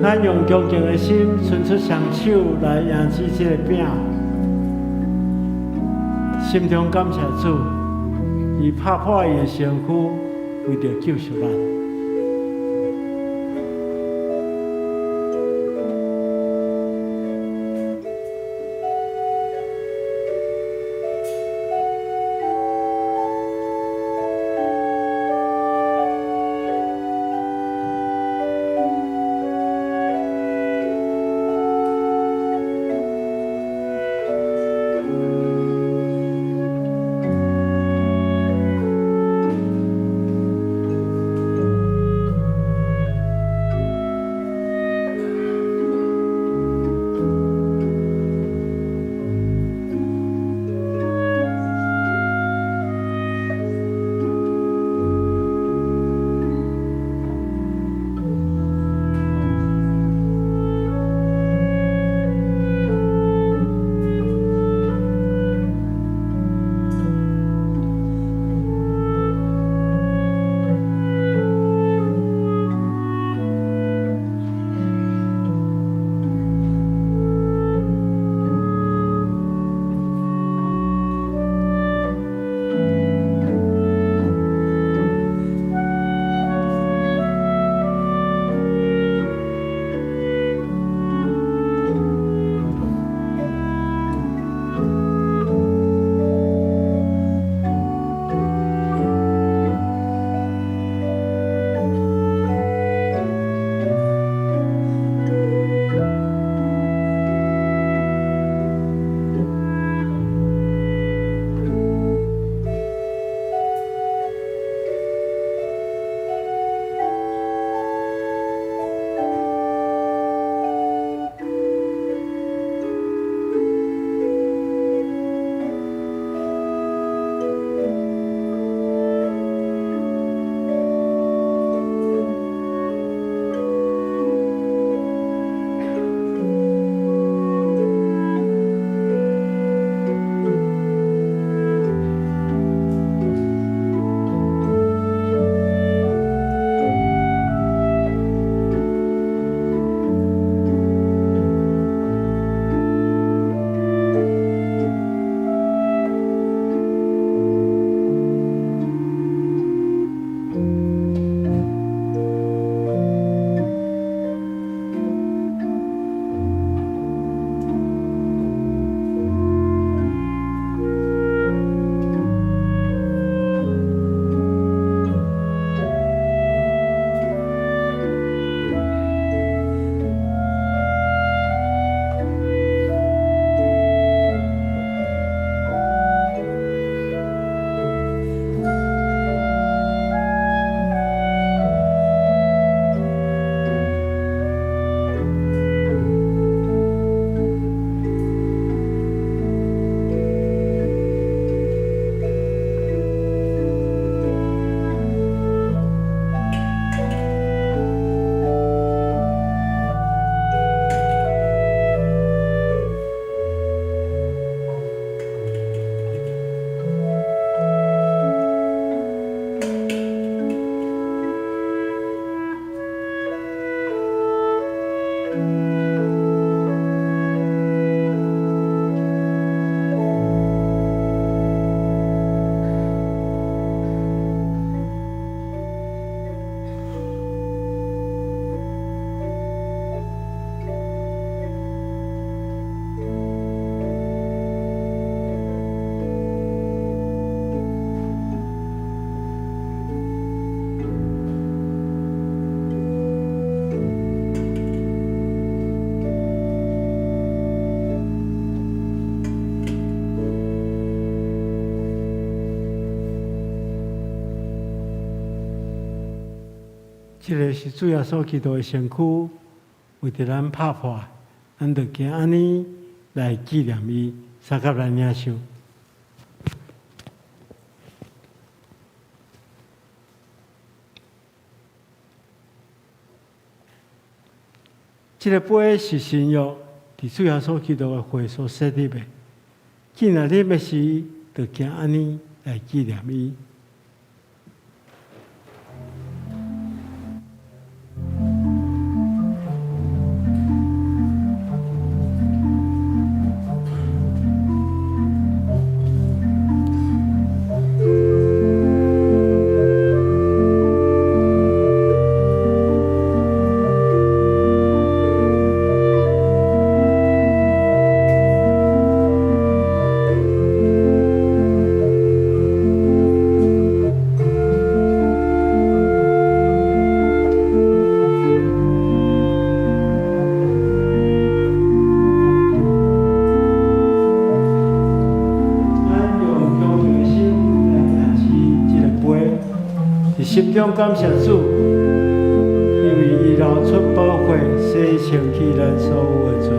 A: 咱用恭敬的心，伸出雙手來迎接這个餅，心中感謝主，伊拍破伊的身軀，為著救贖咱。這个是主耶穌基督的身軀，為著咱拍破，咱就行按呢來紀念伊，相佮來領受。這个杯是新約，佇主耶穌基督的血所設立的。既然啉的時，就行按呢來紀念伊。咱用恭敬的心來拿起這个杯，佇心中感謝主，因為伊流出寶血，洗清去咱所有的罪。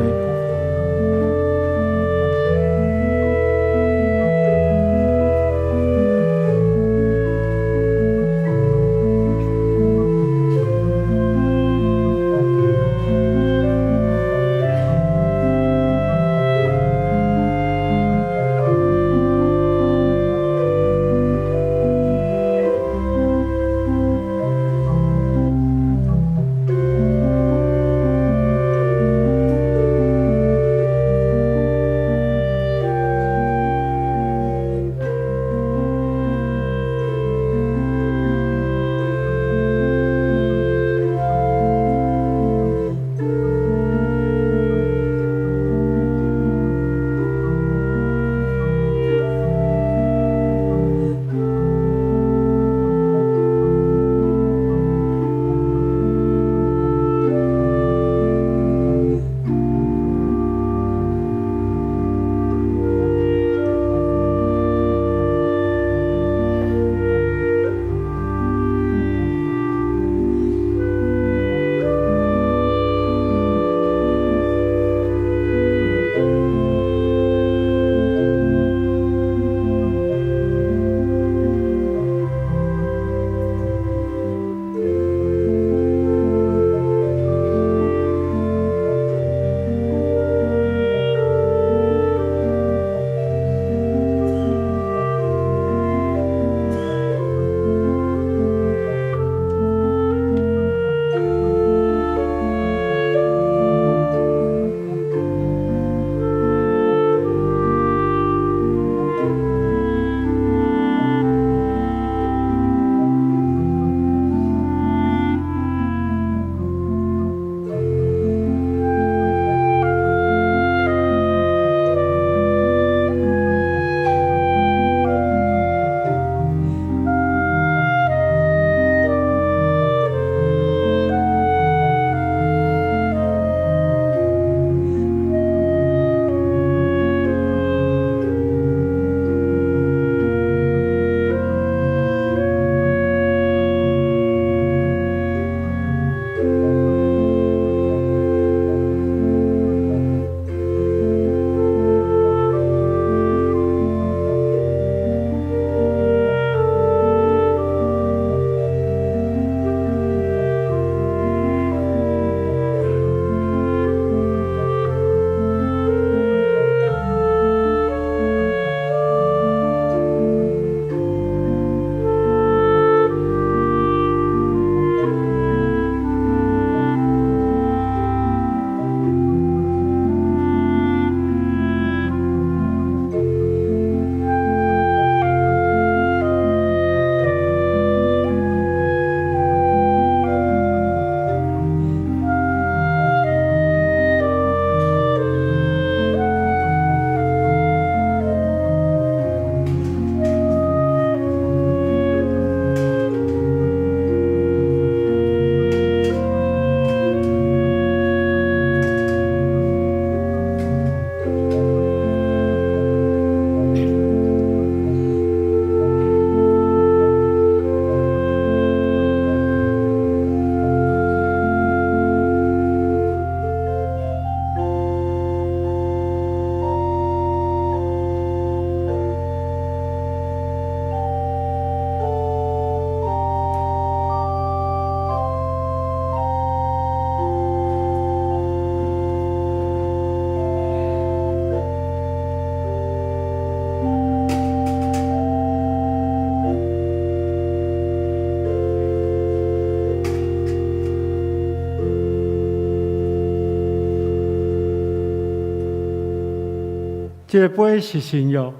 A: 這个杯是新約，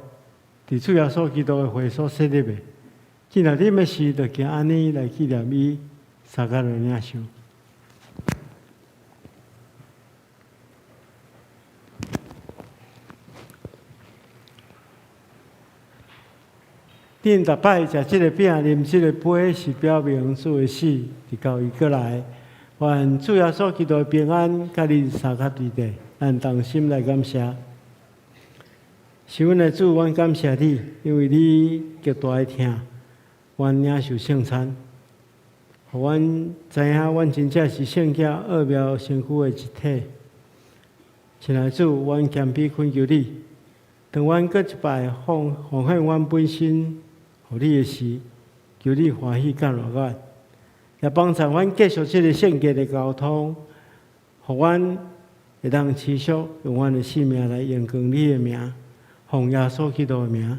A: 佇主耶穌基督的血所設立的。既然啉的時，就行按呢來紀念伊，相佮來領受。恁逐擺食這个餅、啉這個杯，是表明主的死，直到伊閣來。願主耶穌基督的平安，佮恁相佮佇咧，咱同心來感謝。是阮的主，阮感謝你，因為你極大的疼，阮領受聖餐，予阮知影，阮真正是聖潔奧妙身軀的一體。親愛的主，阮謙卑懇求你，當阮閣一擺奉獻阮本身予你的時，求你歡喜接納阮，也幫助阮繼續這个聖潔的交通，予阮會當持續用阮的生命來榮光你的名。奉耶穌基督的名，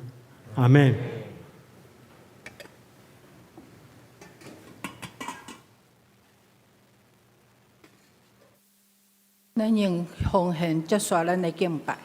A: 阿們。
B: 咱用奉獻結束咱的敬拜。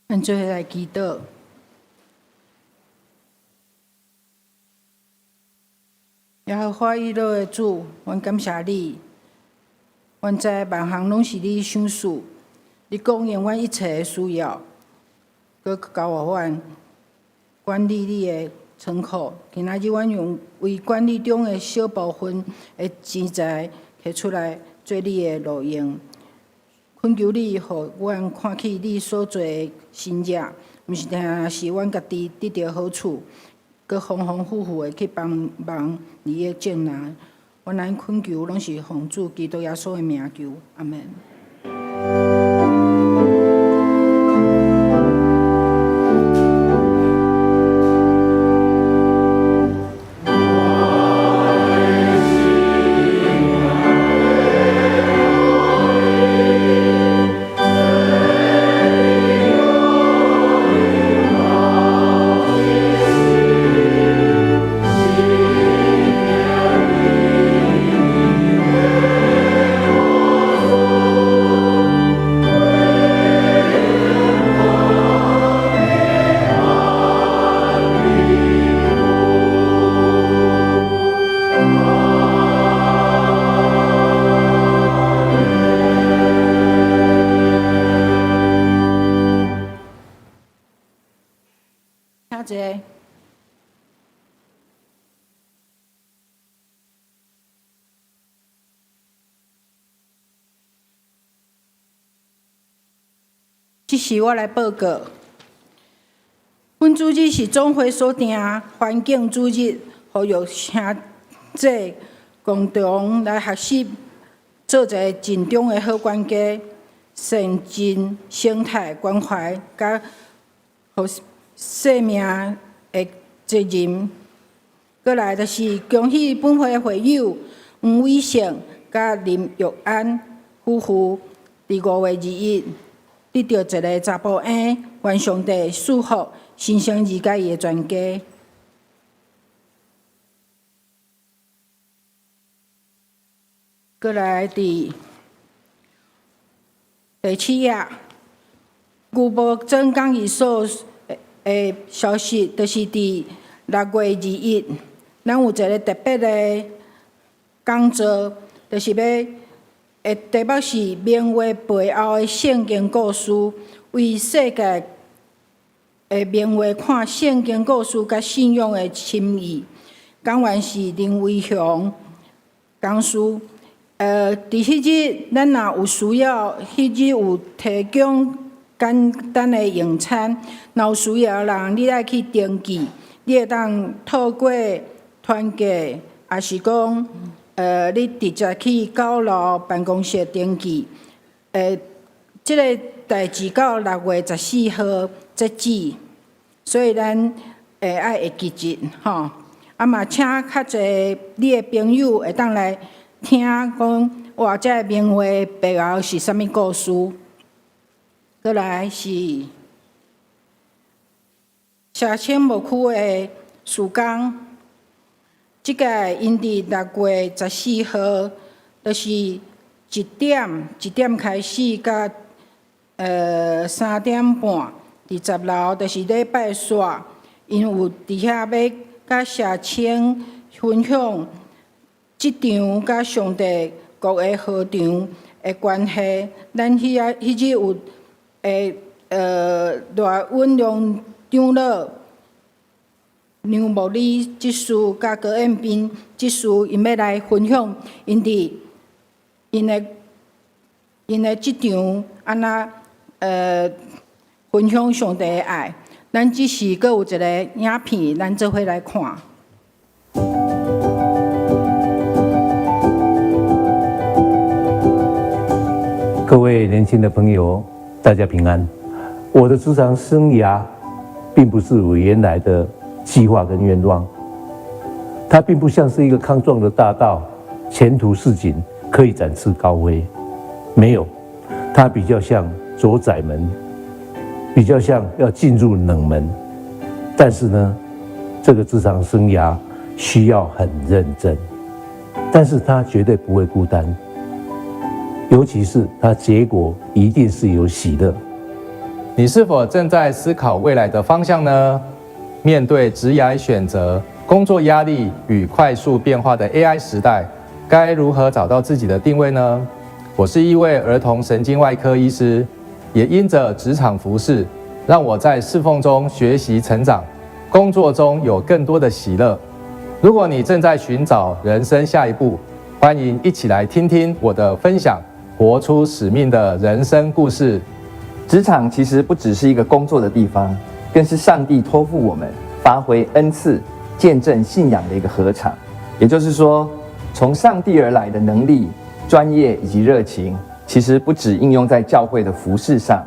B: 咱做伙來祈禱。耶和華以勒的主，阮感謝你，阮知萬項攏是你賞賜，你供應阮一切的需要，閣交予阮管理你的倉庫。今仔日阮用為管理中的小部分的錢財提出來做你的路用。懇求你，予阮看起你所做的神蹟，毋是定是阮家己得著好處，閣豐豐富富的去幫忙利益眾人。阮按呢懇求，攏是奉主基督耶穌的名求，阿們。這時我來報告，本主日是總會所定環境主日，呼籲兄弟共同來學習，做一个盡忠的好管家，善盡生態關懷，佮予生命的責任。過來就是恭喜本會會友黃偉勝佮林玉安夫婦，佇5月21得著一个查埔嬰，願上帝賜福新生兒佮伊的全家。過來佇第七頁，牛埔鎮講義所的消息，就是佇6月21，咱有一个特別的講座，就是欲的題目是名畫背後的聖經故事，為世界的名畫看聖經故事佮信仰的深意。講員是林維雄講師。佇彼日，咱若有需要，彼日有提供簡單的用餐。若有需要的人，你愛去登記，你會當透過團購，抑是講，你直接去九樓辦公室登記。這个代誌到6月14號截止，所以咱會愛會記得吼。啊嘛，請較濟你的朋友會當來聽講，哇，這个名畫背後是啥物故事？過來是社青牧區的事工，這個𪜶佇6月14號，就是1點開始，到3點半，佇10樓，就是禮拜四，𪜶有佇遐欲佮社青分享職場佮上帝國的合場的關係。咱彼仔彼日有賴允良長老、梁木禮執事佮高彦斌執事，𪜶欲來分享𪜶佇𪜶的職場按怎分享上帝的愛。咱這時閣有一个影片，咱做伙來看。
C: 各位年輕的朋友，大家平安。我的職場生涯，並不是我原來的計劃跟願望。它並不像是一個康莊的大道，前途似錦，可以展翅高飛。沒有，它比較像走窄門，比較像要進入冷門。但是呢，這個職場生涯需要很認真，但是它絕對不會孤單。尤其是它結果一定是有喜樂。
D: 你是否正在思考未來的方向呢？面對職涯選擇、工作壓力與快速變化的 AI 時代，該如何找到自己的定位呢？我是一位兒童神經外科醫師，也因著職場服事，讓我在侍奉中學習成長，工作中有更多的喜樂。如果你正在尋找人生下一步，歡迎一起來聽聽我的分享，活出使命的人生故事。
E: 職場其實不只是一個工作的地方，更是上帝託付我們發揮恩賜、見證信仰的一個禾場。也就是說，從上帝而來的能力、專業以及熱情，其實不只應用在教會的服事上，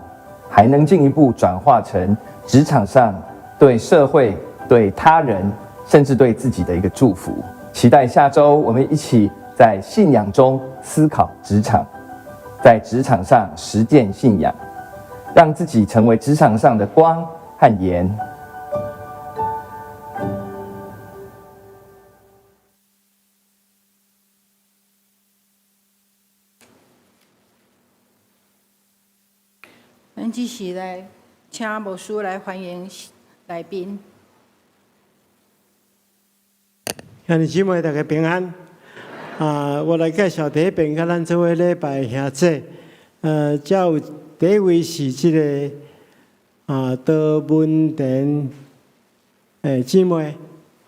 E: 還能進一步轉化成職場上對社會、對他人，甚至對自己的一個祝福。期待下週我們一起在信仰中思考職場，在職場上實踐信仰，讓自己成為職場上的光和鹽。
B: 咱這時來請牧師來歡迎來賓。
A: 兄弟姊妹，大家平安。啊，我來介紹第一遍，佮咱做伙禮拜兄姊。遮有第一位是這个多文田姊妹，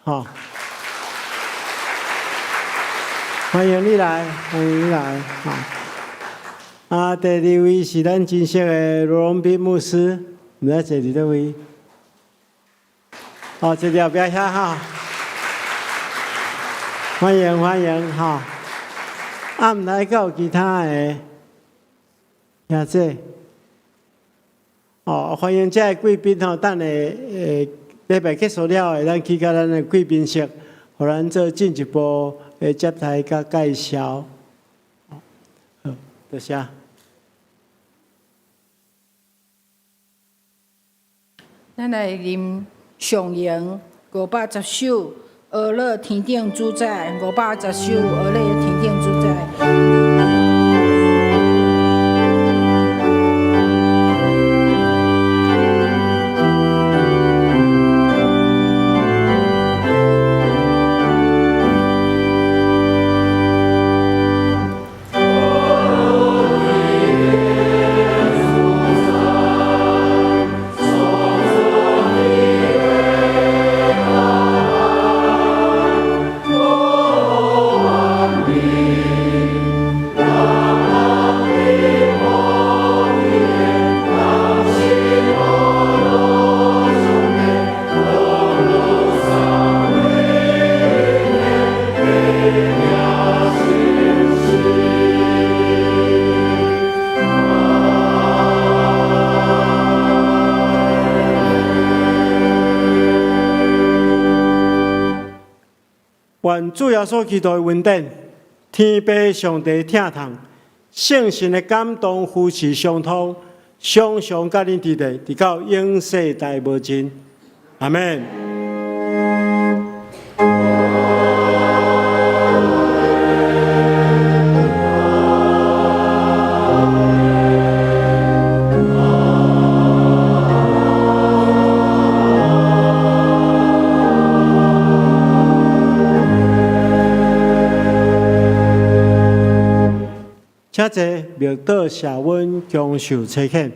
A: 吼，歡迎你來，歡迎你來，吼。啊，第二位是咱真熟的羅榮斌牧師，毋知坐佇佗位？哦，坐佇後壁遐哈。歡迎歡迎哈！啊，毋知閣有其他的兄姐。哦，歡迎這个貴賓吼，等下禮拜結束了後，咱去到咱的貴賓室，予咱做進一步的接待佮介紹。好，多謝。
B: 咱來啉上詠510首《呵咾天頂主宰》，510首《呵咾天頂主宰》。
A: 願主耶穌基督的恩典，天父上帝疼痛，聖神的感動扶持相通，常常佮恁佇咧，直到永世代無盡。阿們。請坐，默禱謝阮享受差遣。